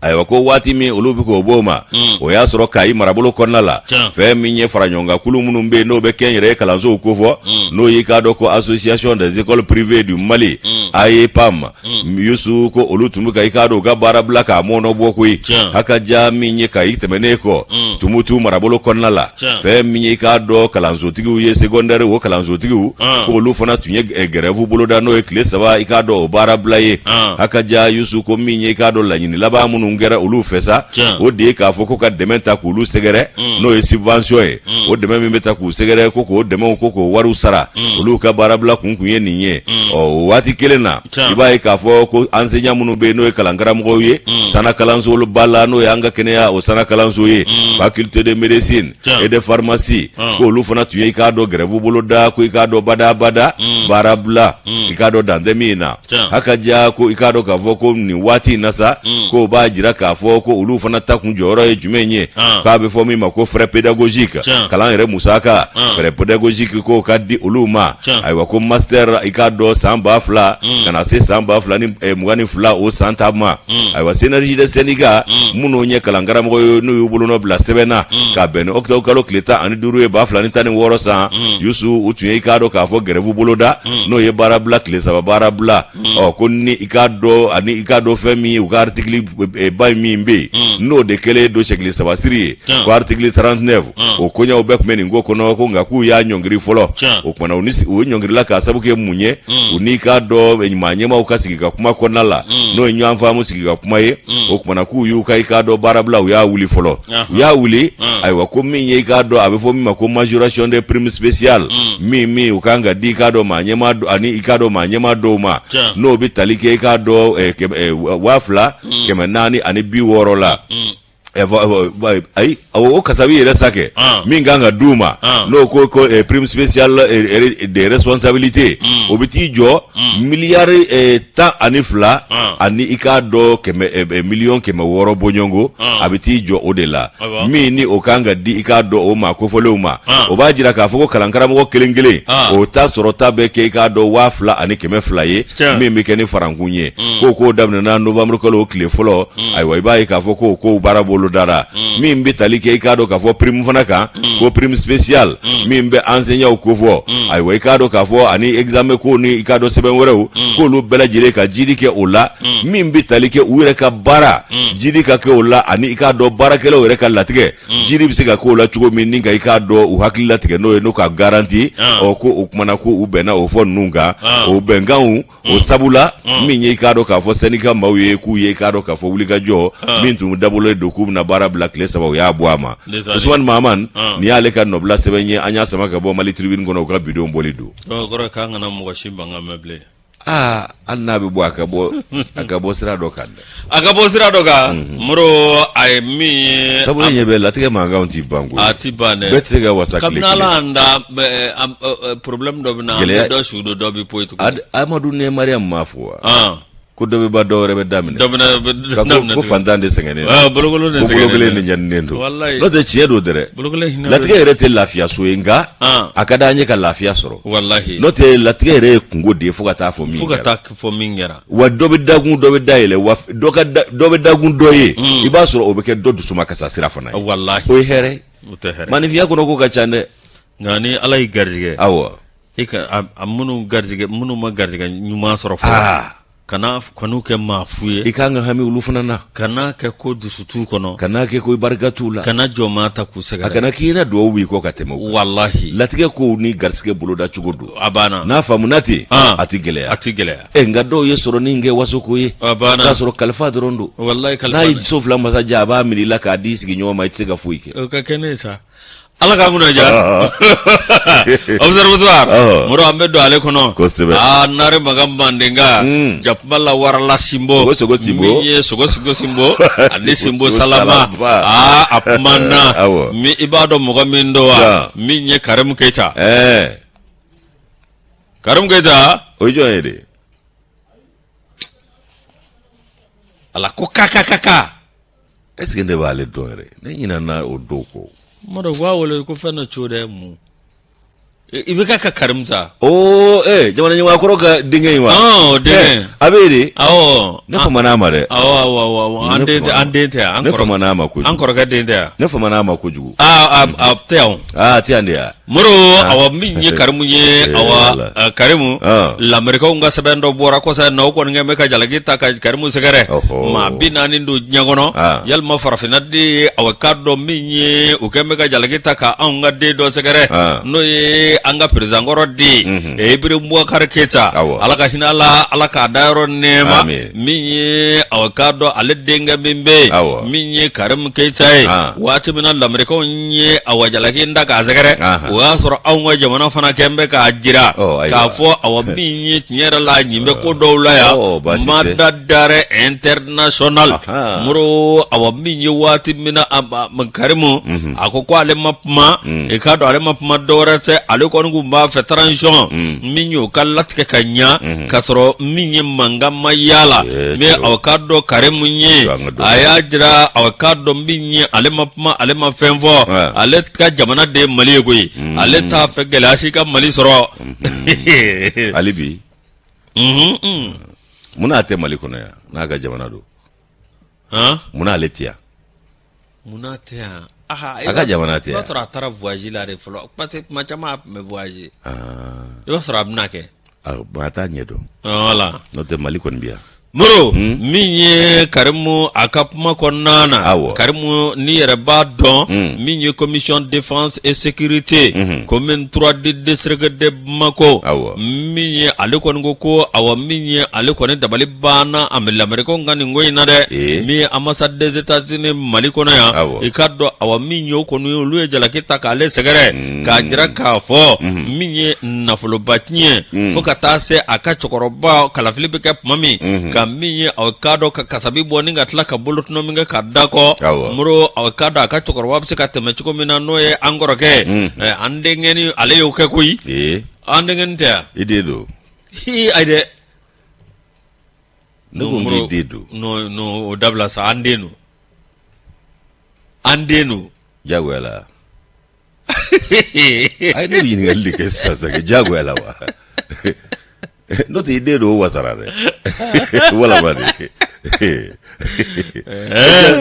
ayiwa ko waati min olu bɛ k'o b'o ma o y'a sɔrɔ Kayi marabolo kɔnɔna la fɛn min ye faraɲɔgɔnkankulu minnu bɛ yen n'o bɛ kɛnyɛrɛye kalansow kofɔ n'o y'i k'a dɔn ko association des écoles privées du Mali AEPAM Yusu ko olu tun bɛ ka i k'a dɔn u ka baarabila k'a mɔɔnɔ bɔ koyi hakaja min ye Kayi tɛmɛnen kɔ Tumutu marabolo kɔnɔna la fɛn min ye i k'a dɔn kalansotigiw ye secondaire o kalansotigiw ko olu fana tun ye grève boloda n'o ye tile 3 i k'a dɔn o baarabila ye hakaja Yusu ko min ye i k'a dɔn laɲini laban minnu kɛra olu fɛ sa o de ye k'a fɔ ko ka dɛmɛ ta k'olu sɛgɛrɛ n'o ye subvention ye o dɛmɛ min bɛ ta k'u sɛgɛrɛ ko k'o dɛmɛw ko k'o wariw sara olu ka baarabila kun ye nin ye ɔ o waati kelen kelen na i b'a ye k'a fɔ ko enseignant minnu bɛ yen n'o ye kalankaramɔgɔw ye sanna kalansoba la n'o ye an ka kɛnɛya o sanna kalanso ye faculté de médecine et de pharmacie ko olu fana tun ye i k'a dɔn grève boloda ko i k'a dɔn bada bada baara bila i k'a dɔn dan tɛ min na haka ja ko i k'a dɔn k'a fɔ ko nin waati in na sa k'o b'a jira k'a fɔ ko olu fana ta kun jɔyɔrɔ ye jumɛn ye k'a bɛ fɔ min ma ko frais pédagogique kalan yɛrɛ musaka frais pédagogique k'o ka di olu ma ayiwa ko master i k'a dɔn san 2000 ka na se san 2022 o san ta ma ayiwa synergie des syndicats minnu ye kalankaramɔgɔ ye n'u y'u bolonɔ bila sɛbɛn na ka bɛn ni octobre kalo tile 15 ye 2016 san Yusu u tun ye i k'a dɔn k'a fɔ grève boloda n'o ye baara bila tile saba baara bila ɔ ko ni i k'a dɔn ani i k'a dɔn fɛn min ye u ka article ba min bɛ yen n'o de kɛlen don sɛkili saba siri ye ko article 39 o koɲɛw bɛɛ tun bɛ nin ko kɔnɔ ko nka k'u y'a ɲɔngiri fɔlɔ o kumana u u ɲɔngirila k'a sabu kɛ mun ye u n'i k'a dɔn maa ɲɛmaaw ka sigi ka kuma kɔnɔna la n'o ye ɲɔgɔn faamu sigi ka kuma ye o kumana k'u y'u ka i k'a dɔn baarabila u y'a wuli fɔlɔ u y'a wuli ayiwa ko min ye i k'a dɔn a bɛ fɔ min ma ko majoration de prime spéciale min u kan ka di i k'a dɔn maa ɲɛmaa ani i k'a dɔn maa ɲɛmaa dɔw ma n'o bɛ tali kɛ i k'a dɔn 2460 la ayi o kasabi yɛrɛ sa kɛ min kan ka d'u ma n'o ko ko prime spéciale de responsabilité o bɛ t'i jɔ miliyari 12 ani i k'a dɔn kɛmɛ miliyɔn 600 bɔɲɔgɔnko a bɛ t'i jɔ o de la min ni o kan ka di i k'a dɔn o maa kofɔlenw ma o b'a jira k'a fɔ ko kalankaramɔgɔ kelen kelen o ta sɔrɔta bɛ kɛ i k'a dɔn 2200 ye min bɛ kɛ ni farankun ye ko k'o daminɛna novembre kalo tile fɔlɔ ayiwa i b'a ye k'a fɔ ko kow baara bolodara min bɛ tali kɛ i k'a dɔn k'a fɔ prime fana kan ko prime spéciale min bɛ enseignants kofɔ ayiwa i k'a dɔn k'a fɔ ani examen ko ni i k'a dɔn sɛbɛn wɛrɛw k'olu bɛɛ lajɛlen ka jidi kɛ o la min bɛ tali kɛ u yɛrɛ ka baara jidi ka kɛ o la ani i k'a dɔn baarakɛlaw yɛrɛ ka latigɛ jidi bɛ se ka k'o la cogo min ni ka i k'a dɔn u hakili latigɛ n'o ye n'o ka garanti ɔ ko o kumana ko u bɛnna o fɔ ninnu kan o bɛnkanw o sabula min ye i k'a dɔn k'a fɔ syndicat maaw ye k'u ye i k'a dɔn k'a fɔ wulikajɔ min tun dabɔlen don k'u bɛna baara bila tile saba u y'a bɔ a ma Usumani Mahaman nin y'ale ka nɔbila sɛbɛn ye an y'a sama ka bɔ Mali Tribune kɔnɔ u ka bi don bɔli don. O kɔrɔ k'an kana mɔgɔ si mankan mɛn bilen. Aa hali n'a bɛ bɔ a ka bɔ a ka bɔ sira dɔ kan dɛ. A ka bɔ sira dɔ kan Moro a ye min ye. Sabu e ɲɛ bɛ latigɛ mankanw tɛ ban koyi. A tɛ ban dɛ. Bɛɛ tɛ se ka wasa tile kelen. Kabini Ala y'an da problème dɔ bɛ na an bɛ dɔ su don dɔ bɛ poyi tuguni. Amadu ni Mariam m'a fɔ wa. Ko dɔ bɛ ban dɔ wɛrɛ bɛ daminɛ. Dɔ bɛ ko fantan de sɛgɛnnen don. Bolokolon de sɛgɛnnen don. Ko bolo kelen de ɲaninen don. Walayi. N'o tɛ tiɲɛ don dɛrɛ. Bolokolen hinɛ. Latigɛ yɛrɛ tɛ lafiya so ye nka. A ka d'an ye ka lafiya sɔrɔ. Walahi. N'o tɛ latigɛ yɛrɛ ye kunko de ye fo ka taa fɔ min kɛra. Fo ka taa fɔ min kɛra. Wa dɔ bɛ dakun dɔ bɛ dayɛlɛ wa dɔ ka dɔ bɛ dakun dɔ ye. I b'a sɔrɔ o bɛ kɛ dɔ dusumakasa sira fana ye. Walahi. O ye hɛrɛ ye. O tɛ hɛrɛ. Maninfinya kɔnɔ ko ka ca dɛ. Nka ni Ala y'i garijɛgɛ. Awɔ. E ka a minnu garijɛgɛ minnu ma garijɛgɛ ɲuman sɔrɔ fɔlɔ. Aa. Kana kan'u kɛ maa fu ye. I kan ka hami olu fana na. Kana kɛ ko dusu t'u kɔnɔ. Kana kɛ ko barika t'u la. Kana jɔnmaa ta k'u sɛgɛrɛ. A kana k'i ɲɛna dugawu b'i kɔ ka tɛmɛ o kan. Walahi. Latigɛ kow ni garisɛgɛ boloda cogo don. A banna. N'a faamuna ten. An. A ti gɛlɛya. A ti gɛlɛya. Ɛ nka dɔw ye sɔrɔnin kɛ wasoko ye. A banna. K'a sɔrɔ kalifa dɔrɔn don. Walahi kalifa. N'a ye so fila masa diya a b'a minɛ i la k'a di sigiɲɔgɔn ma i tɛ se ka foyi kɛ. O ka kɛ ne ye sa. Ala k'an kunna diya observatoire Moro an bɛ don ale kɔnɔ kosɛbɛ aa Nare Makan Mandenka jakuma la warala Sinbo sogo Sinbo min ye sogo sogo Sinbo ani Sinbo Salama aa a kumana min i b'a dɔn mɔgɔ min don wa min ye Karimu Keyita Karimu Keyita o ye jɔn ye de ala ko kakakaka est-ce que ne b'ale dɔn yɛrɛ ne ɲinɛna o dɔw kɔ Moro u b'a wele ko fɛn dɔ co dɛ mun i bɛ ka Karimu sa oo ee jamana ɲɛmaa kɔrɔ ka denkɛ in wa o denkɛ a bɛ yen de awɔ ne famana a ma dɛ awɔ awɔ awɔ an den tɛ an den tɛ yan ne famana a ma kojugu an kɔrɔkɛ den tɛ yan ne famana a ma kojugu aa a tɛ yan o aa a tɛ yan de ya Moro awa min ye Karimu ye awa Karimu Lamerikaw ka sɛbɛn dɔ bɔra kɔsa in na o kɔni bɛ ka jalaki ta ka Karimu sɛgɛrɛ maa 40 don diɲɛ kɔnɔ yalima farafinna den ye awa k'a dɔn min ye u kɛn bɛ ka jalaki ta ka anw ka den dɔ sɛgɛrɛ n'o ye an ka président kɔrɔ den Ibrahim Bubakari Keyita Ala ka hinɛ a la Ala k'a dayɔrɔ nɛɛma min ye awa k'a dɔn ale denkɛ min bɛ yen min ye Karimu Keyita ye waati min na Lamerikaw ye awa jalaki in ta k'a sɛgɛrɛ o O y'a sɔrɔ anw ka jamana fana kɛn bɛ k'a jira k'a fɔ awa min ye tiɲɛ yɛrɛ la ɲin bɛ ko dɔw la yan mandat d'arrêt international. Moro, awa min ye waati min na Karimu a ko ko ale ma kuma, i k'a dɔn ale ma kuma dɔwɛrɛ tɛ, ale kɔni tun b'a fɛ transition min y'o ka latigɛ ka ɲa k'a sɔrɔ min ye mankan ma y'a la. Mais aw k'a dɔn Karimu ye a y'a jira, aw k'a dɔn min ye ale ma kuma, ale ma fɛn fɔ, ale ka jamana de ye Mali ye koyi, ale t'a fɛ gɛlɛya si ka Mali sɔrɔ. Hali bi munna a tɛ Mali kɔnɔ yan n'a ka jamana don? Munna ale tɛ yan? Munna tɛ yan? A ka jamana tɛ yan. I b'a sɔrɔ a taara voyage la de fɔlɔ, parce que tuma caman a tun bɛ voyager. I b'a sɔrɔ a bɛna kɛ. A t'a ɲɛ dɔn. Voilà. N'o tɛ Mali kɔni bɛ yan. Moro, min ye Karimu a ka kuma kɔnɔna na, Karimu n'i yɛrɛ b'a dɔn, min ye commission défense et sécurité, commune 3 du district de Bamako, min ye ale kɔni ko ko awa min ye ale kɔni dabali banna a bɛ lamerikɛnw ka nin ko in na dɛ, min ye ambassade des États-Unis Mali kɔnɔ yan, i k'a dɔn awa min ye o kɔni olu ye jalaki ta k'ale sɛgɛrɛ k'a jira k'a fɔ min ye nafoloba tiɲɛ fo ka taa se a ka cɛkɔrɔba kalafili bɛ kɛ tuma min ka min ye aw k'a dɔn ka kasabi bɔ ni ka tila ka bolotɔnɔ min kɛ ka da kɔ. Moro, aw k'a dɔn a ka cɛkɔrɔba bɛ se ka tɛmɛ cogo min na, n'o ye an kɔrɔkɛ, an denkɛni, ale y'o kɛ koyi. An denkɛni tɛ yan? I den don. Ayi dɛ. Ne ko k'i den don. Non non, o dabila sa, an den don, an den don. Jagoya la. A ye ne ɲininkali de kɛ sisan sa kɛ jagoya la wa? N'o tɛ i den don, o wasara dɛ, walama de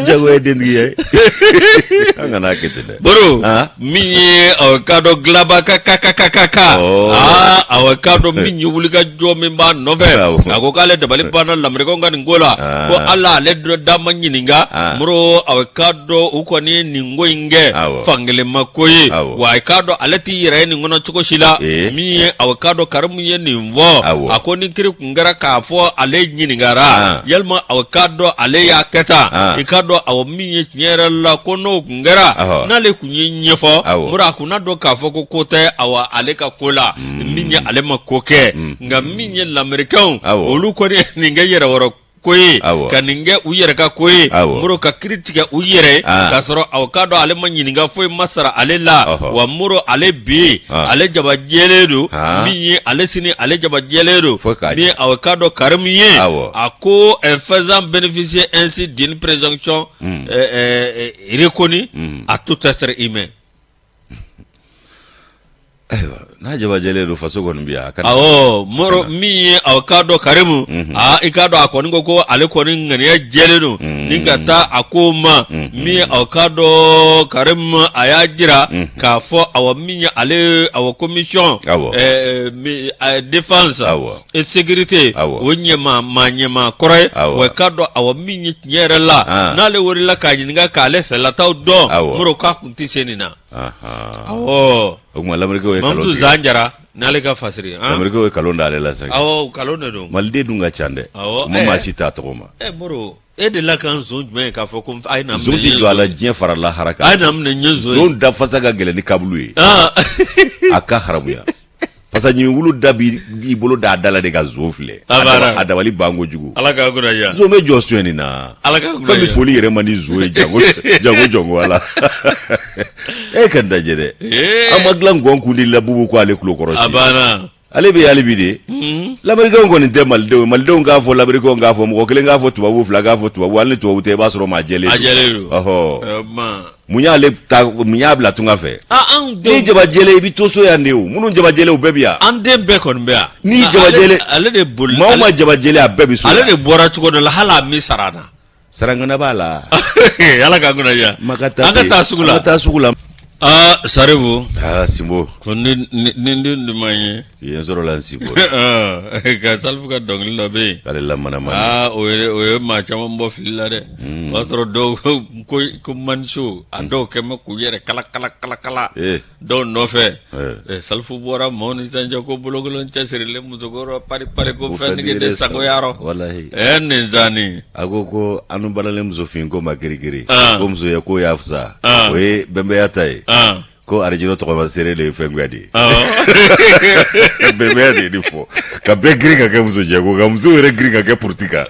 jagoya ye dentigiya ye, an kana kɛ ten dɛ. Boro, min ye aw k'a dɔn gilaba ka ka ka ka ka ka aa aw k'a dɔn min ye wulikajɔ min b'a nɔfɛ, a ko k'ale dabali banna lamerikɛnw ka nin ko la, ko ala ale da ma ɲininka. Moro, aw k'a dɔn u kɔni ye nin ko in kɛ fankelenma ko ye wa, i k'a dɔn ale t'i yɛrɛ ye nin kɔnɔ cogo si la. Min ye aw k'a dɔn Karimu ye nin fɔ, a ko ni kiri kun kɛra k'a fɔ ale ɲininkara yalima aw k'a dɔn ale y'a kɛ tan, i k'a dɔn aw min ye tiɲɛ yɛrɛ la ko n'o kun kɛra n'ale kun ye ɲɛfɔ, Moro, a kun n'a dɔn k'a fɔ ko ko tɛ awa ale ka ko la, min ye ale ma ko kɛ. Nka min ye lamerikɛnw, olu kɔni nin kɛ yɛrɛ wɛrɛ ko ye ka nin kɛ u yɛrɛ ka ko ye, Moro, ka kiri tigɛ u yɛrɛ k'a sɔrɔ aw k'a dɔn ale ma ɲininka, foyi ma sara ale la. Wa Moro, ale bi ale jaba jɛlen don, min ye ale sini ale jaba jɛlen don. Min aw k'a dɔn Karimu ye a ko en faisant bénéficier ainsi d'une présomption reconnue à tout être humain. Ayiwa, n'a jabajɛlen don, faso kɔni bi yan, a kana. Awɔ Moro, min ye aw k'a dɔn Karimu, aa i k'a dɔn a kɔni ko ko ale kɔni ŋaniya jɛlen don ni ka taa a ko ma. Min ye aw k'a dɔn Karimu a y'a jira k'a fɔ awa min ye ale awa commission défense et sécurité o ɲɛmaa maa ɲɛmaa kɔrɔ ye, wa i k'a dɔn awa min ye tiɲɛ yɛrɛ la, n'ale welela k'a ɲininka k'ale fɛlataw dɔn, Moro, k'a kun tɛ se nin na. Awɔ. O tuma lamerikɛnw ye nkalon Mamutu tigɛ. Zanjara n'ale ka fasiri. Lamerikɛnw ye nkalon da ale la sa. Awɔ, nkalon de don. Maliden dun ka ca dɛ. Awɔ. U ma maa si t'a tɔgɔ ma. Ɛ Moro, e delila ka n zon jumɛn ye k'a fɔ ko a ye na minɛ? Zon tɛ jɔ a la diɲɛ fara lahara kan. A ye na minɛ n ye zon ye. Zon da fasa ka gɛlɛn ni kabulu ye. A ka haramuya. Fasa ɲimi wulu da b'i bolo da a da la de ka zon filɛ. A dabali ban kojugu. Ala k'a kunna diya. Zon bɛ jɔ sonyɛni na. Ala k'a kunna diya. Fɛn min foli yɛrɛ man di zon ye jango jango jɔnko ala. E ka n dajɛ dɛ. An ma dilan gɔn kun de la bubu ko ale tulo kɔrɔ. A banna. Ale bɛ hali bi de. Lamerikɛnw kɔni tɛ malidenw ye. Malidenw k'a fɔ, lamerikɛnw k'a fɔ, mɔgɔ kelen k'a fɔ, tubabu fila k'a fɔ, tubabu hali ni tubabu tɛ, i b'a sɔrɔ maa jɛlen don. A jɛlen don. Ɔhɔ. Mun y'ale ta, mun y'a bila tunga fɛ? N'i jaba jɛlen, i bɛ to so yan de. O minnu jaba jɛlen, u bɛɛ bɛ yan. An den bɛɛ kɔni bɛ yan. N'i jaba jɛlen, ale de boli. Maa o maa jaba jɛlen, a bɛɛ bɛ so. Ale de bɔra cogo dɔ la, hali a mi sara na. Sarangana b'a la. Ala k'an kunna diya. An ka taa sugu la. An ka taa sugu la. Aa Saribu. Aa Sinbo. Ko ni ni den duman ye. Yen sɔrɔla n Sinbo. Ka Salifu ka dɔnkili dɔ bɛ yen. K'ale lamanamana. Aa o ye maa caman bɔ fili la dɛ. O y'a sɔrɔ dɔw ko ko maniso a dɔw kɛ bɛ k'u yɛrɛ kala kala kala kala. Dɔw nɔfɛ. Salifu bɔra maaw ni sisan cɛ ko bolokolon cɛsirilen musokɔrɔ pari pari ko fɛntigi de sagoyarɔ. Walahi. Nin zani. A ko ko anu balalen musofin ko ma kirikiri. Ko musoya ko y'a fisa. O ye bɛnbɛya ta ye. Ko arijinɛ tɔgɔmasere de ye fɛn de ye. Bɛnbɛnya de ye nin fɔ ka bɛɛ girin ka kɛ muso jɛ ko ka musow yɛrɛ girin ka kɛ puruti kan.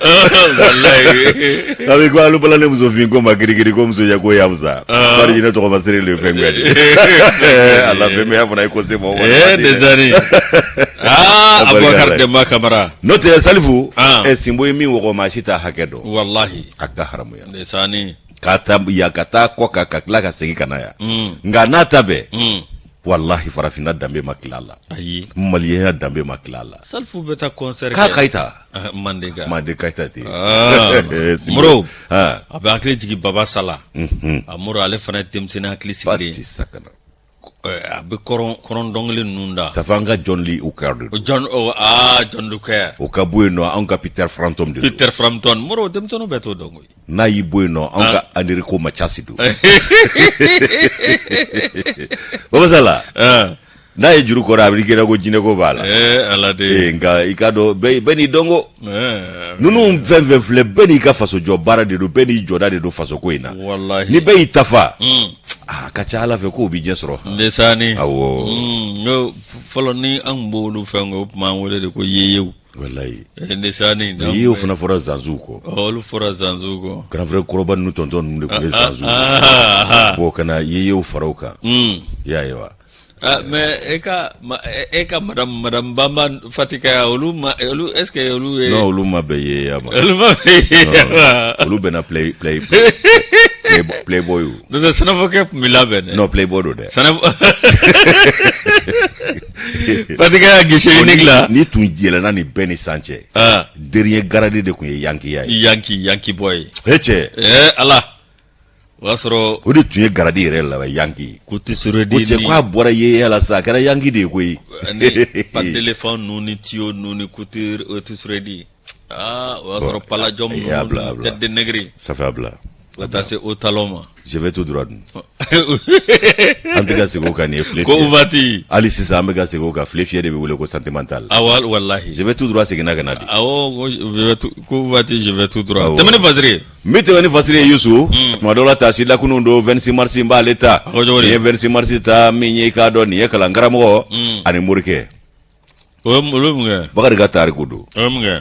A bɛ ko alu bala ne muso fin ko ma girigiri ko muso jɛ ko y'a fisa. Ko arijinɛ tɔgɔmasere de ye fɛn de ye. Ala bɛnbɛnya fana ye ko se mɔgɔ ma. Aa Abubakar Denba Kamara. N'o tɛ Salifu. Sinbo ye min wɔgɔ maa si t'a hakɛ dɔn. Walahi. A ka haramuya. Ndesaani. Ka taa yan ka taa kɔ kan ka tila ka segin ka na yan nka n'a ta bɛɛ walahi farafinna danbe ma tila a la ayi maliyɛnya danbe ma tila a la Salifu bɛ taa concert k'a Kayita manden manden Kayita ten Moro a bɛ hakili jigin Baba Sala a Moro ale fana ye denmisɛnnin hakili sigilen sakana a bɛ kɔrɔn dɔnkili ninnu da ça fait an ka John Lee Hooker de don John oh, aa John Hooker o ka bɔ yen nɔ anw ka Peter Frampton de don Peter Frampton Moro denmisɛnninw bɛɛ t'o dɔn koyi n'a y'i bɔ yen nɔ anw ka Enrico Macias don Baba Sala n'a ye juru kɔrɔ a bɛ kɛ ko jinɛko b'a la ala de nka i k'a dɔn bɛɛ n'i dɔnko ninnu fɛn fɛn filɛ bɛɛ n'i ka fasojɔ baara de don bɛɛ n'i jɔda de don fasoko in na ni bɛɛ y'i ta fa a ka ca ala fɛ k'o b'i ɲɛ sɔrɔ ndesaani awɔ n fɔlɔ ni an tun b'olu fɛn o tun b'an wele de ko yeyew walayi ndesaani yeyew fana fɔra zanzuw kɔ olu fɔra zanzuw kɔ grand frère kɔrɔba ninnu tɔntɔn ninnu de tun ye zanzuw bon ka na yeyew fara o kan i y'a ye wa Ah, mais e ka e ka madame madame Bamba Fatika olu ma olu est ce que olu ye non olu ma bɛn yeyeya ma olu ma bɛn yeyeya ma olu bɛnna play play playboy n'o tɛ sɛnɛfɔkɛ tun bɛ labɛn dɛ non playboy don dɛ sɛnɛfɔ Fatika ya guichet unique la n'i tun yɛlɛnna nin bɛɛ ni san cɛ ah. dernier grade de tun ye yankiya ye yankee yankee boy e cɛ eh ala o y'a sɔrɔ o de tun ye garadi yɛrɛ laban yankee Couture ko cɛ k'a bɔra yeyeya la sa a kɛra yankee de ye koyi ani patte d'éléphant ninnu ni tuyau ninnu ni couture tisserandi aa o y'a sɔrɔ palladium ninnu tête de nègre ça fait a bila ka taa se haut talon ma je vais tout droit dun an tɛ ka segin o kan nin ye file ko waati hali sisan an bɛ ka segin o kan file fiyɛ de bɛ wele ko sentimental awɔ walahi je vais tout droit seginna ka na de awɔ ko waati je vais tout droit tɛmɛ ni fasiri N bɛ tɛmɛ ni fasiri ye Yusu tuma dɔ la taasi lakunun don 26 mars n b'ale ta nin ye 26 mars ta min ye i k'a dɔn nin ye kalankaramɔgɔ ani morikɛ Bakari ka tariku don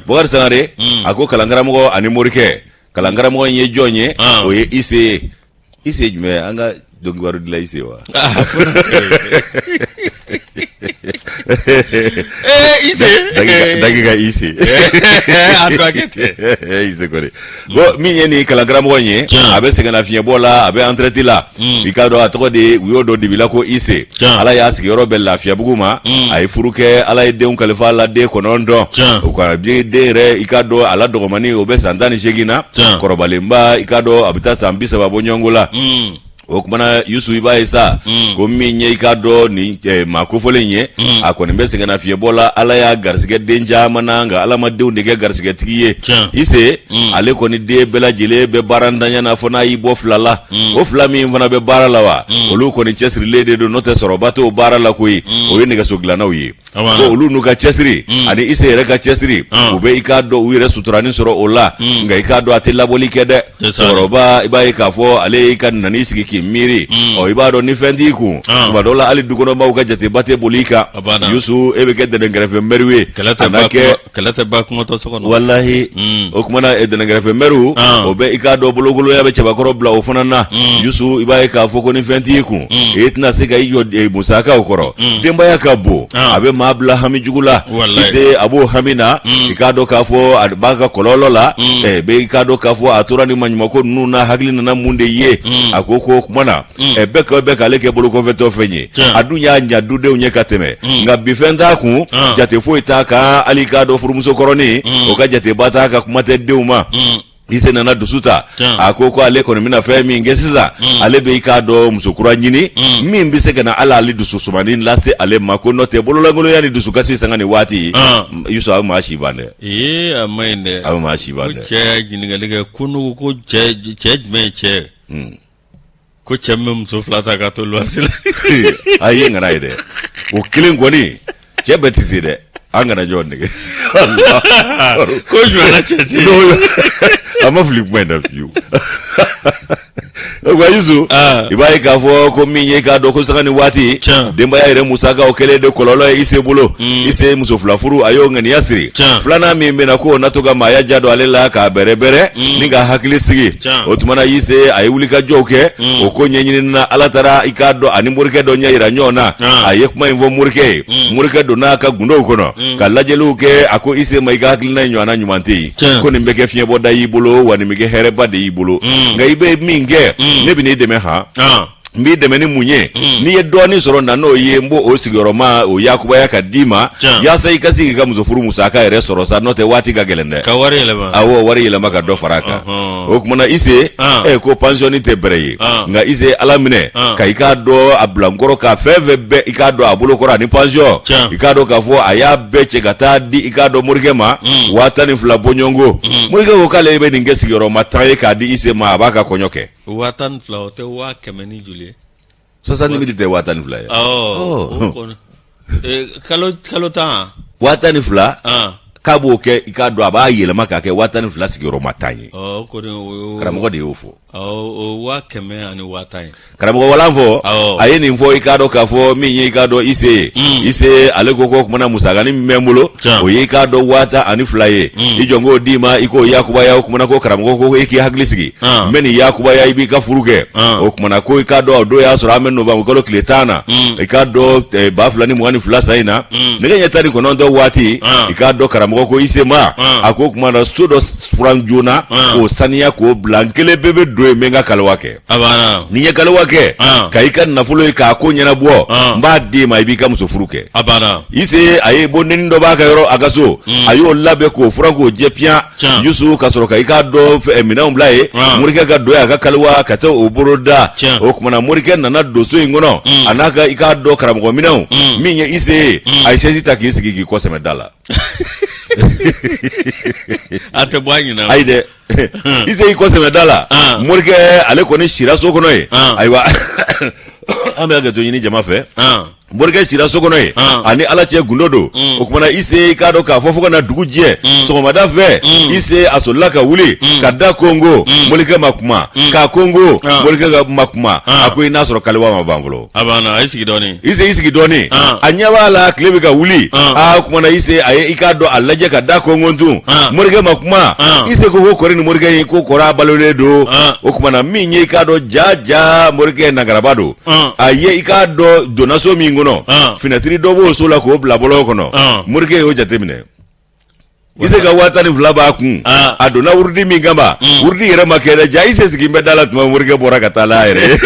Bakari Sangare a ko kalankaramɔgɔ ani morikɛ kalankaramɔgɔ in ye jɔn ye o ye Ise ye Ise jumɛn an ka dɔnkibaru dila Ise wa Dakika Ise Ise kɔni bon min ye nin kalankaramɔgɔ in ye a bɛ sɛgɛnnafiɲɛbɔ la a bɛ retraite la i k'a dɔn a tɔgɔ de u y'o dɔn dibi la ko Ise Ala y'a sigiyɔrɔ bɛn Lafiyabugu ma a ye furu kɛ Ala ye denw kalifa a la den 9 o ka den yɛrɛ i k'a dɔn a la dɔgɔmannin o bɛ san 18 na kɔrɔbalenba i k'a dɔn a bɛ taa san 30 bɔ ɲɔgɔnko la o kumana Yusu i b'a ye sa ko min ye i k'a dɔn nin maa kofɔlen ye a kɔni bɛ sɛgɛnnafiɲɛbɔ la Ala y'a garisɛgɛ den caman na nka Ala ma denw de kɛ garisɛgɛtigi ye Ise ale kɔni den bɛɛ lajɛlen bɛ baarantanya na fo n'a y'i bɔ fila la o fila min fana bɛ baara la wa olu kɔni cɛsirilen de don n'o tɛ sɔrɔba t'o baara la koyi o ye nɛgɛso dilannaw ye ko olu n'u ka cɛsiri mm. ani ise yɛrɛ ka cɛsiri ah. u bɛ i k'a dɔn u yɛrɛ suturani sɔrɔ o la mm. nka i k'a dɔn a tɛ labɔli kɛ dɛ cɛkɔrɔba i b'a ye k'a fɔ ale y'i ka nan'i sigi k'i miiri mm. ɔ i b'a dɔn ni fɛn t'i kun ah. tuma dɔw la hali dukɔnɔmaaw ka jateba tɛ boli i kan yusu e bɛ kɛ dɛnɛnkɛrɛfɛ mɛriw ye a na kɛ kɛlɛ tɛ ban kɔngɔtɔ so kɔnɔ walahi o kuma na dɛnɛnkɛrɛfɛ mɛriw ah. o bɛ i k'a dɔn bolokolonya bɛ cɛbakɔrɔ bila o fana na yusu i b'a ye k'a fɔ ko ni fɛn t'i kun e tɛna se ka i jɔ eh, musakaw kɔrɔ mm. denbaya ka bon ah. a bɛ maa bila hami jugu la i se a b'o hami na mm. i k'a dɔn k'a fɔ a b'a ka kɔlɔlɔ la mm. eh, bɛ i k'a dɔn k'a fɔ a tora ni maɲumako ninnu na hakili nana mun de ye a ko ko kuma na eh, bɛɛ ka bɛ k'ale kɛ bolokɔfɛtɔ fɛn ye a dun y'a ɲa dudenw ye ka tɛmɛ nka bi fɛn t'a kun ah. jate foyi t'a kan hali i k'a dɔn furumuso kɔrɔnin o ka jateba t'a kan kuma tɛ denw ma Ise nana dusu ta a ko ko ale kɔni bɛna fɛn min kɛ sisan mm. ale bɛ i k'a dɔn muso kura ɲini mm. min bɛ se ka na ala ale dusu sumani lase ale ma ko n'o tɛ bololankolonya ni dusukasi sanga ni waati ah. Yusu a bɛ maa si ban dɛ ee a ma ɲi dɛ a bɛ maa si ban dɛ ko cɛ y'a ɲininkali kɛ ko n'u ko cɛ cɛ jumɛn ye cɛ hmm. ko cɛ min bɛ muso fila ta ka to luwanse la a ye ŋana ye dɛ o kelen kɔni cɛ bɛɛ tɛ se dɛ An kana ɲɔgɔn nɛgɛn. Ko ɲɔgɔnna cɛ tɛ yen. A ma fili kuma in na fiyewu. Yusu, i b'a ye k'a fɔ ko min ye k'a dɔn ko sanga ni waati denbaya yɛrɛ musakaw kɛlen de kɔlɔlɔ ye Ise bolo. Ise muso fila furu, a y'o ŋaniya siri. Filanan min bɛna k'o na to ka maaya ja don ale la k'a bɛrɛbɛrɛ ni ka hakili sigi. O tuma na Ise a ye wulikajɔw kɛ o ko ɲɛɲini na. Ala taara i k'a dɔn ani morikɛ dɔ ɲɛ yira ɲɔgɔn na. A ye kuma in fɔ morikɛ ye. Morikɛ donna a ka gundow kɔnɔ ka lajɛliw kɛ. A ko Ise ma, i ka hakilina ɲɔgɔnna ɲuman tɛ yen, ko nin bɛ kɛ fiɲɛbɔda y'i bolo, wa nin bɛ kɛ hɛrɛba de y'i bolo. Nka i bɛ min kɛ, ne bɛ n'i dɛmɛ. Han, n b'i dɛmɛ ni mun ye? N'i ye dɔɔnin sɔrɔ na n'o ye, n b'o o sigiyɔrɔma o yakubaya ka d'i ma, yaasa i ka se k'i ka muso furu musaka yɛrɛ sɔrɔ sa, n'o tɛ waati ka gɛlɛn dɛ. Ka wari yɛlɛma. Awɔ, wari yɛlɛma ka dɔ fara a kan. O tuma na Ise ko pansiyɔni tɛ bɛrɛ ye, nka Ise Ala minɛ ka i k'a dɔn a bilankɔrɔ ka fɛn fɛn bɛɛ i k'a dɔn a bolokɔrɔ ani pansiyɔn, i k'a dɔn k'a fɔ a y'a bɛɛ cɛ ka taa di i k'a dɔn morikɛ ma, 12,000 bɔɲɔgɔnko. Morikɛ ko k'ale bɛ nin kɛ sigiyɔrɔma 10 ye k'a di Ise ma, a b'a ka kɔɲɔ kɛ. 12,000, o tɛ 100,000 ni joli ye? 60 000 tɛ 12,000 ye. Awɔ, kalo 10. 12,000 k'a b'o kɛ, i k'a dɔn a b'a yɛlɛma k'a kɛ 12,000 sigiyɔrɔma 10 ye. Karamɔgɔ de y'o fɔ. 110,000 ye. Karamɔgɔ walan fɔ, a ye nin fɔ i k'a dɔn k'a fɔ min ye i k'a dɔn Ise ye. Ise ale ko ko kumana musakanin min bɛ n bolo, o ye i k'a dɔn 12,000 ye. I jɔ n k'o d'i ma, i k'o yakubaya. O kumana ko karamɔgɔ ko e k'i hakili sigi, n bɛ nin yakubaya, i b'i ka furu kɛ. O kumana ko i k'a dɔn o don y'a sɔrɔ an bɛ novembre kalo tile 10 na, i k'a dɔn 2022 san in na, nɛgɛ ɲɛ 19 waati. I k'a dɔn karamɔgɔ ko Ise ma, a ko kumana so dɔ furan joona k'o saniya k'o bila, n kelen bɛɛ bɛ don yen, n bɛ n ka kaliwa kɛ. Ni n ye kaliwa kɛ ka i ka nafolo ye k'a ko ɲɛnabɔ, n b'a d'i ma, i b'i ka muso furu kɛ. Ise a ye bondennin dɔ b'a ka yɔrɔ, a ka so, a y'o labɛn k'o furan k'o jɛ piyan. Yusu, ka sɔrɔ ka i k'a dɔn minɛnw bila yen, morikɛ ka don a ka kaliwa ka taa o boloda. O kumana morikɛ nana don so in kɔnɔ, a n'a ka i k'a dɔn karamɔgɔ minɛnw. Min ye Ise ye, a ye sɛsi ta k'i sigi k'i kɔ sɛmɛ da la. A tɛ bɔ a ɲinɛ. Ayi dɛ, Ise y'i kɔ sɛmɛ da la. Morikɛ ale kɔni sira so kɔnɔ yen. Ayiwa, an bɛ hakɛto ɲini jama fɛ. Morikɛ sira so kɔnɔ yen, ani Ala cɛ gundo don. O kumana Ise i k'a dɔn k'a fɔ fo ka na dugu jɛ, sɔgɔmada fɛ Ise a solila ka wuli ka da konko. Morikɛ ma kuma. K'a konko, morikɛ ma kuma. A ko i n'a sɔrɔ kaliwa ma ban fɔlɔ. A banna, a y'i sigi dɔɔnin. Ise y'i sigi dɔɔnin. A ɲɛ b'a la tile bɛ ka wuli. Aa, o kumana Ise a ye i k'a dɔn a lajɛ ka da konko tun. Morikɛ ma kuma. Ise ko kɔri ni morikɛ in ko kɔrɔ a balolen don. O kumana min ye i k'a dɔn ja ja morikɛ nagaraba don. A ye i k'a dɔn donna so min kɔnɔ, finɛtiri dɔ b'o so la k'o bila bɔlɔn kɔnɔ. Morikɛ y'o jateminɛ. Ise ka 12,000 b'a kun. A donna wurudi min kama, wurudi yɛrɛ ma kɛ dɛ. Ja Ise sigi bɛ da la tuma, morikɛ bɔra ka taa n'a yɛrɛ ye.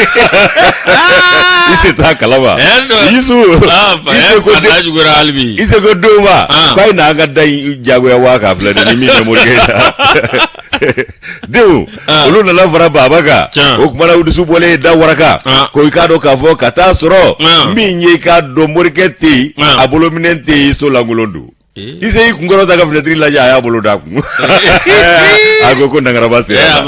Ise t'a kalama. Yusu, Ise ko denw ma k'a ye n'an ka da in jagoya wa k'a filɛ ni min bɛ morikɛ la. Denw olu nana fara baba kan. O kumana u dusu bɔlen da waraka ko i k'a dɔn k'a fɔ ka taa sɔrɔ min ye i k'a dɔn morikɛ tɛ yen, a bolominɛn tɛ yen, so lankolon don. Ise y'i kunkɔrɔta ka finɛtiri lajɛ, a y'a bolo d'a kun, a ko ko nangaraba sera.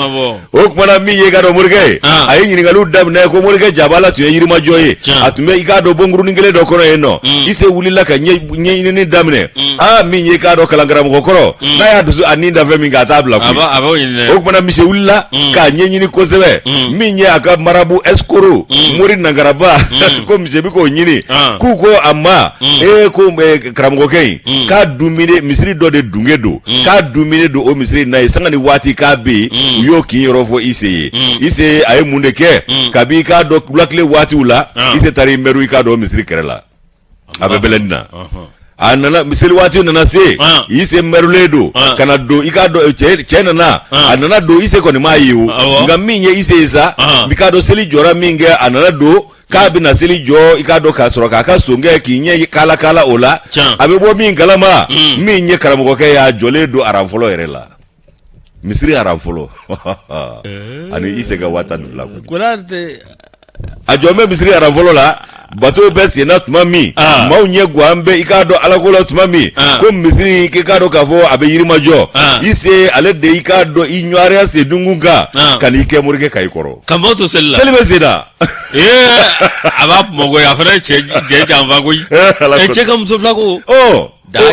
O kumana min ye i k'a dɔn morikɛ ye, a ye ɲininkaliw daminɛ ko morikɛ jabala tun ye yirimajɔ ye, a tun bɛ i k'a dɔn bonkurunin kelen dɔ kɔnɔ yen nɔ. Ise wulila ka ɲɛɲinini daminɛ. Aa, min ye i k'a dɔn kalankaramɔgɔ kɔrɔ, n'a y'a dusu a ni da fɛn min kan, a t'a bila koyi. O kumana mise wulila k'a ɲɛɲini kosɛbɛ. Min ye a ka marabu escroc mori nangaraba, ko mise bɛ k'o ɲini, k'u ko a ma ee ko karamɔgɔkɛ in k'a dumuni misiri dɔ de dunge don, k'a dumuni don o misiri in na ye sanga ni waati k'a bɛ yen. U y'o kin yɔrɔ fɔ Ise ye. Ise a ye mun de kɛ? Kabi i k'a dɔn wulakile waatiw la, Ise taara i mɛru i k'a dɔn misiri kɛrɛ la, a bɛ bɛlɛni na. A nana, seli waati nana se, Ise mɛrulen don ka na don i k'a dɔn cɛ nana, a nana don, Ise kɔni m'a ye o. Nka min ye Ise ye sa, i k'a dɔn seli jɔra min kɛ, a nana don k'a bɛna seli jɔ i k'a dɔn k'a sɔrɔ k'a ka sonkɛ k'i ɲɛ kala kala o la. A bɛ bɔ min kalama, min ye karamɔgɔkɛ y'a jɔlen don aran fɔlɔ yɛrɛ la, misiri aran fɔlɔ, ani Ise ka 12,000 kɔni. A jɔ bɛ misiri aran fɔlɔ la, bato bɛ senna tuma min, maaw ɲɛ gan bɛ i k'a dɔn alako la tuma min, ko misiri k'i k'a dɔn k'a fɔ a bɛ yirimajɔ, Ise ale de i k'a dɔn i ɲɔriya sendunkun kan ka n'i kɛ morikɛ kayi kɔrɔ. Ka maaw to seli la. Seli bɛ senna. Ee, a b'a kuma koyi, a fana ye cɛ janfa koyi. Cɛ ka muso fila ko. Ɔ.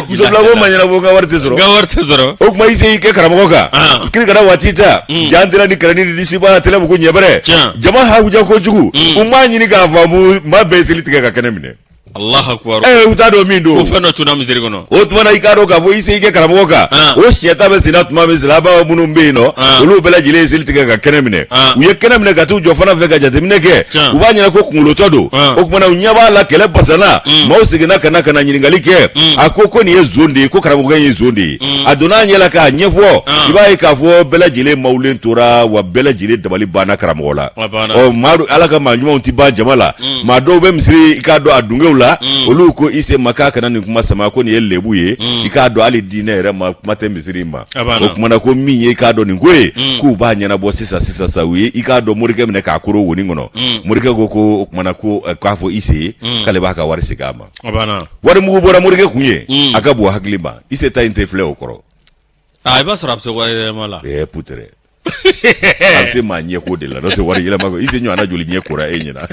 Muso fila ko ma ɲɛnabɔ, n ka wari tɛ sɔrɔ. N ka wari tɛ sɔrɔ. O tuma i se y'i kɛ karamɔgɔ kan. Kiri kana waati ta. Jan tɛra ni kɛrɛni ni disiba la tɛlɛbugu ɲɛbɛrɛ. Jama hakuja kojugu. U m'a ɲini k'a faamu, maa bɛɛ ye seli tigɛ ka kɛnɛ minɛ. Allahu akbar. U t'a dɔn min don. Ko fɛn dɔ cunna misiri kɔnɔ. O tuma na i k'a dɔn k'a fɔ i se y'i kɛ karamɔgɔ kan. O siɲɛta bɛ senna tuma min, silamɛ minnu bɛ yen nɔ, olu bɛɛ lajɛlen ye seli tigɛ ka kɛnɛ minɛ. U ye kɛnɛ minɛ ka t'u jɔ fana fɛ ka jateminɛ kɛ. U b'a ɲɛna ko kunkolotɔ don. O tuma na u ɲɛ b'a la kɛlɛ basana. Maaw seginna ka na ka na ɲininkali kɛ. A ko ko nin ye zon de ye, ko karamɔgɔkɛ ye zon de ye. A donna a ɲɛ la k'a ɲɛfɔ. I b'a ye k'a fɔ bɛɛ lajɛlen mawulen tora wa bɛɛ lajɛlen dabali banna karamɔgɔ la. Ɔ maa Ala ka maa ɲumanw tɛ ban jama la. Maa dɔw bɛ misiri i k'a dɔn a dungew la, olu ko Ise ma k'a kana nin kuma sama, ko nin ye lebu ye, i k'a dɔn hali diinɛ yɛrɛ ma, kuma tɛ misiri ma. O tuma na ko min ye i k'a dɔn nin ko ye, k'u b'a ɲɛnabɔ sisan sisan sa. U ye i k'a dɔn morikɛ minɛ k'a koro wonin kɔnɔ. Morikɛ ko ko o tuma na ko k'a fɔ Ise ye k'ale b'a ka wari segin a ma. Wari mugu bɔra morikɛ kun ye, a ka bon hakili ma. Ise ta in tɛ filɛ o kɔrɔ. I b'a sɔrɔ a bɛ se wari yɛlɛma la. Ɛɛ putere a bɛ se maa ɲɛko de la, n'o tɛ wari yɛlɛma ko Ise ɲɔgɔnna joli ɲɛ kora e ɲɛna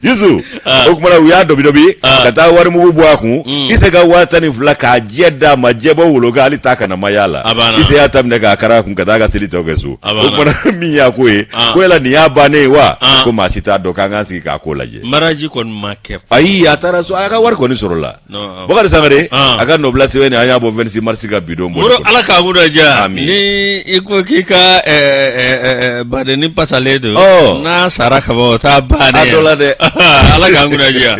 Yusu. O tuma na u y'a dɔbi dɔbi ka taa wari mugu bɔ a kun. Ise ka 12,000 k'a jɛ d'a ma, jɛbɔ wolo kan, hali ta kana ma y'a la. Ise y'a ta minɛ k'a kara a kun ka taa a ka seli tɔ kɛ so. O tuma na min y'a ko ye, ko yala nin y'a bannen ye wa? Ko maa si t'a dɔn, k'an k'an sigi k'a ko lajɛ. Mariage kɔni ma kɛ. Ayi, a taara so, a ka wari kɔni sɔrɔla. Bakari Sangare a ka nɔbila sɛbɛn nin, an y'a bɔ 26 mars ka bidon bɔ. Moro, Ala k'a kunna diya. Ni i ko k'i ka badenni pasalen don, n'a sara ka ban, o t'a bannen ye. A dɔ la dɛ. Ala k'an kunna diya.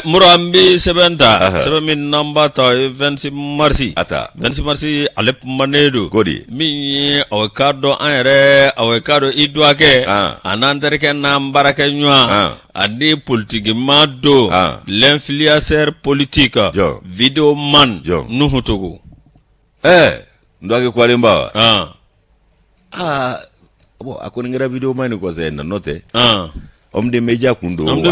Moro, an bɛ sɛbɛn ta, sɛbɛn min n'an b'a ta, o ye 26 mars. A ta. 26 mars, ale kumanen don. Ko di? Min ye aw k'a dɔn an yɛrɛ, aw k'a dɔn i dɔgɔkɛ, a n'an terikɛ n'an baarakɛ ɲɔgɔn, ani politikimaa don, l'influenceur politique, videoman Nuhu Togo. Ɛɛ, n dɔgɔkɛ kwalenba wa? Aa bon, a kɔni kɛra videoman nin kɔsɛ na, n'o tɛ homme de média kun don,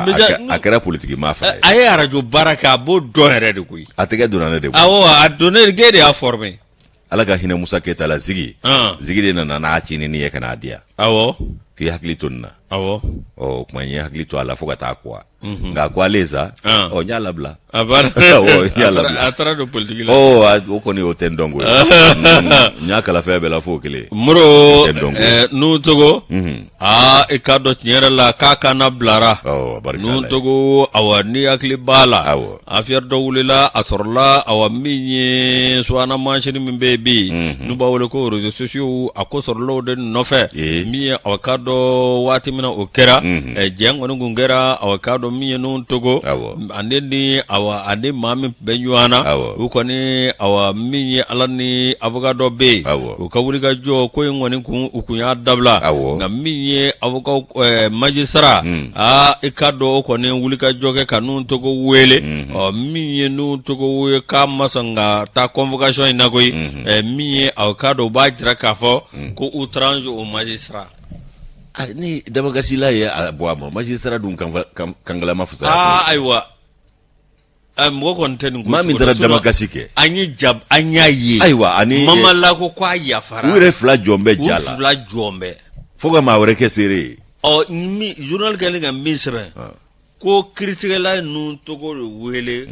a kɛra politikimaa fana ye. A ye arajo baara kɛ, a b'o dɔn yɛrɛ de koyi. A tɛgɛ donna ne de bolo. Awɔ, a donna de, de y'a formé. Ala ka hinɛ Musa Keyita la, Zigi. Zigi de nana n'a cinini ye ka n'a di yan. K'i hakili to nin na. Ɔ, o tuma n ye hakili to a la fo ka taa kuwa. Nka ko ale sa, ɔ n y'a labila. A banna. Awɔ, n y'a labila. A taara don politiki la. Ɔ, o kɔni o tɛ n dɔnko ye. N y'a kalan fɛn bɛɛ la f'o kelen. Moro, Nuhu Togo. Aa, i k'a dɔn tiɲɛ yɛrɛ la k'a kana bilara. Nuhu Togo, awa ni hakili b'a la, affaire dɔ wulila, a sɔrɔla awa min ye subahana mansin min bɛ yen bi, n'u b'a wele ko réseaux sociaux, a ko sɔrɔla o de nɔfɛ. Min ye awa k'a dɔn waati min na o kɛra, jɛn kɔni kun kɛra, awa k'a dɔn min ye Nuhu Togo, ale ni awa ani maa min bɛ ɲɔgɔn na, u kɔni awa min ye Ala ni avocat dɔ bɛ yen, u ka wuli ka jɔ ko in kɔni kun, u kun y'a dabila. Nka min ye avocat magistrat, aa i k'a dɔn o kɔni wuli ka jɔ kɛ ka Nuhu Togo wele. Ɔ min ye Nuhu Togo ye k'a ma sɔn ka taa convocation in na koyi. Min ye aw k'a dɔn u b'a jira k'a fɔ ko outrage au magistrat. Ni damakasila ye a bɔ a ma, magistrat dun kangalama fisaya. Aa ayiwa, mɔgɔ kɔni tɛ nin ko maa min taara damakasi kɛ. An ye ja, an y'a ye. Ayiwa, ani Mamala ko k'a yafara. U yɛrɛ fila jɔn bɛ ja la. U fila jɔn bɛ. Fo ka maa wɛrɛ kɛ seere ye. Ɔ min journal kɛlen ka min sɛbɛn, ko kiritigɛla ninnu Togo de wele,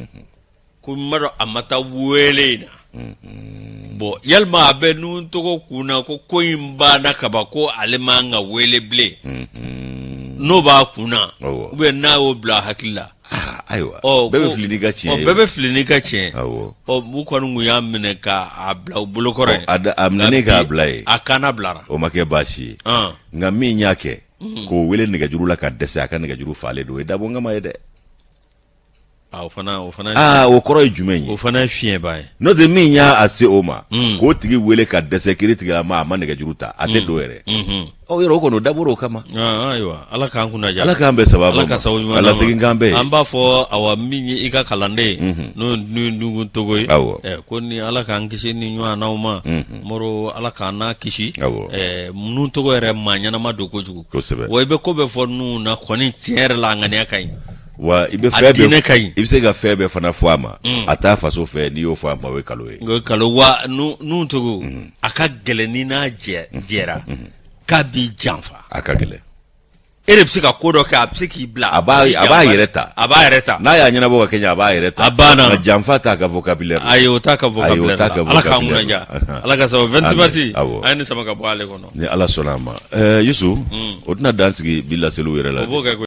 ko n b'a dɔn a ma taa wele in na. Bon, yalima a bɛ Nuhu Togo kun na ko ko in banna kaban, ko ale man ka wele bilen, n'o b'a kun na, ou bien n'a y'o bila a hakili la. Ayiwa, bɛɛ bɛ fili n'i ka tiɲɛ ye. Bɛɛ bɛ fili n'i ka tiɲɛ. Ɔ u kɔni kun y'a minɛ k'a bila u bolokɔrɔ yen. A minɛnen k'a bila yen. A kana bilara. O ma kɛ baasi ye, nka min y'a kɛ k'o wele nɛgɛjuru la ka dɛsɛ, a ka nɛgɛjuru falen don, o ye dabɔnkama ye dɛ. O fana o fana aa o kɔrɔ ye jumɛn ye? O fana ye fiɲɛba ye. N'o tɛ, min y'a se o ma, k'o tigi wele ka dɛsɛ, kiri tigɛla ma a ma nɛgɛjuru ta, a tɛ don yɛrɛ. Ɔ yɔrɔ o kɔni o dabɔra o kama. Ayiwa, Ala k'an kunna diya. Ala k'an bɛɛ sababu. Ala ka sababu ɲuman. Ala segin k'an bɛɛ ye. An b'a fɔ awa min ye i ka kalanden ye, n'o ye Nuhu Togo ye. Ko ni Ala k'an kisi ni ɲɔgɔnnaw ma. Moro, Ala k'an n'a kisi. Nuhu Togo yɛrɛ maa ɲɛnama don kojugu. Kosɛbɛ. Wa i bɛ ko bɛɛ fɔ Nuhu na kɔni, tiɲɛ yɛrɛ la a ŋaniya ka ɲi. Wa i bɛ fɛn bɛɛ ka ɲi, i bɛ se ka fɛn bɛɛ fana fɔ a ma, a t'a faso fɛ. N'i y'o fɔ a ma, o ye kalo ye. O ye kalo wa. Nuhu Togo, a ka gɛlɛn ni n'a jɛra k'a b'i janfa. A ka gɛlɛn. E de bɛ se ka ko dɔ kɛ, a bɛ se k'i bila. A b'a yɛrɛ ta. A b'a yɛrɛ ta. N'a y'a ɲɛnabɔ ka kɛ ɲɛ, a b'a yɛrɛ ta. A banna. Nka janfa t'a ka vocabulaire la. Ayi, o t'a ka Ayi, o vocabulaire t'a la. ka Ala k'an vocabulaire kunna la. diya, Ala ka sababu. 26 Amin. mars, Awɔ. a ye nin sama ka bɔ ale kɔnɔ. Ni Ala sɔnna a ma, Yusu, o tɛna dan sigi bi laseliw yɛrɛ la. O b'o kɛ koyi.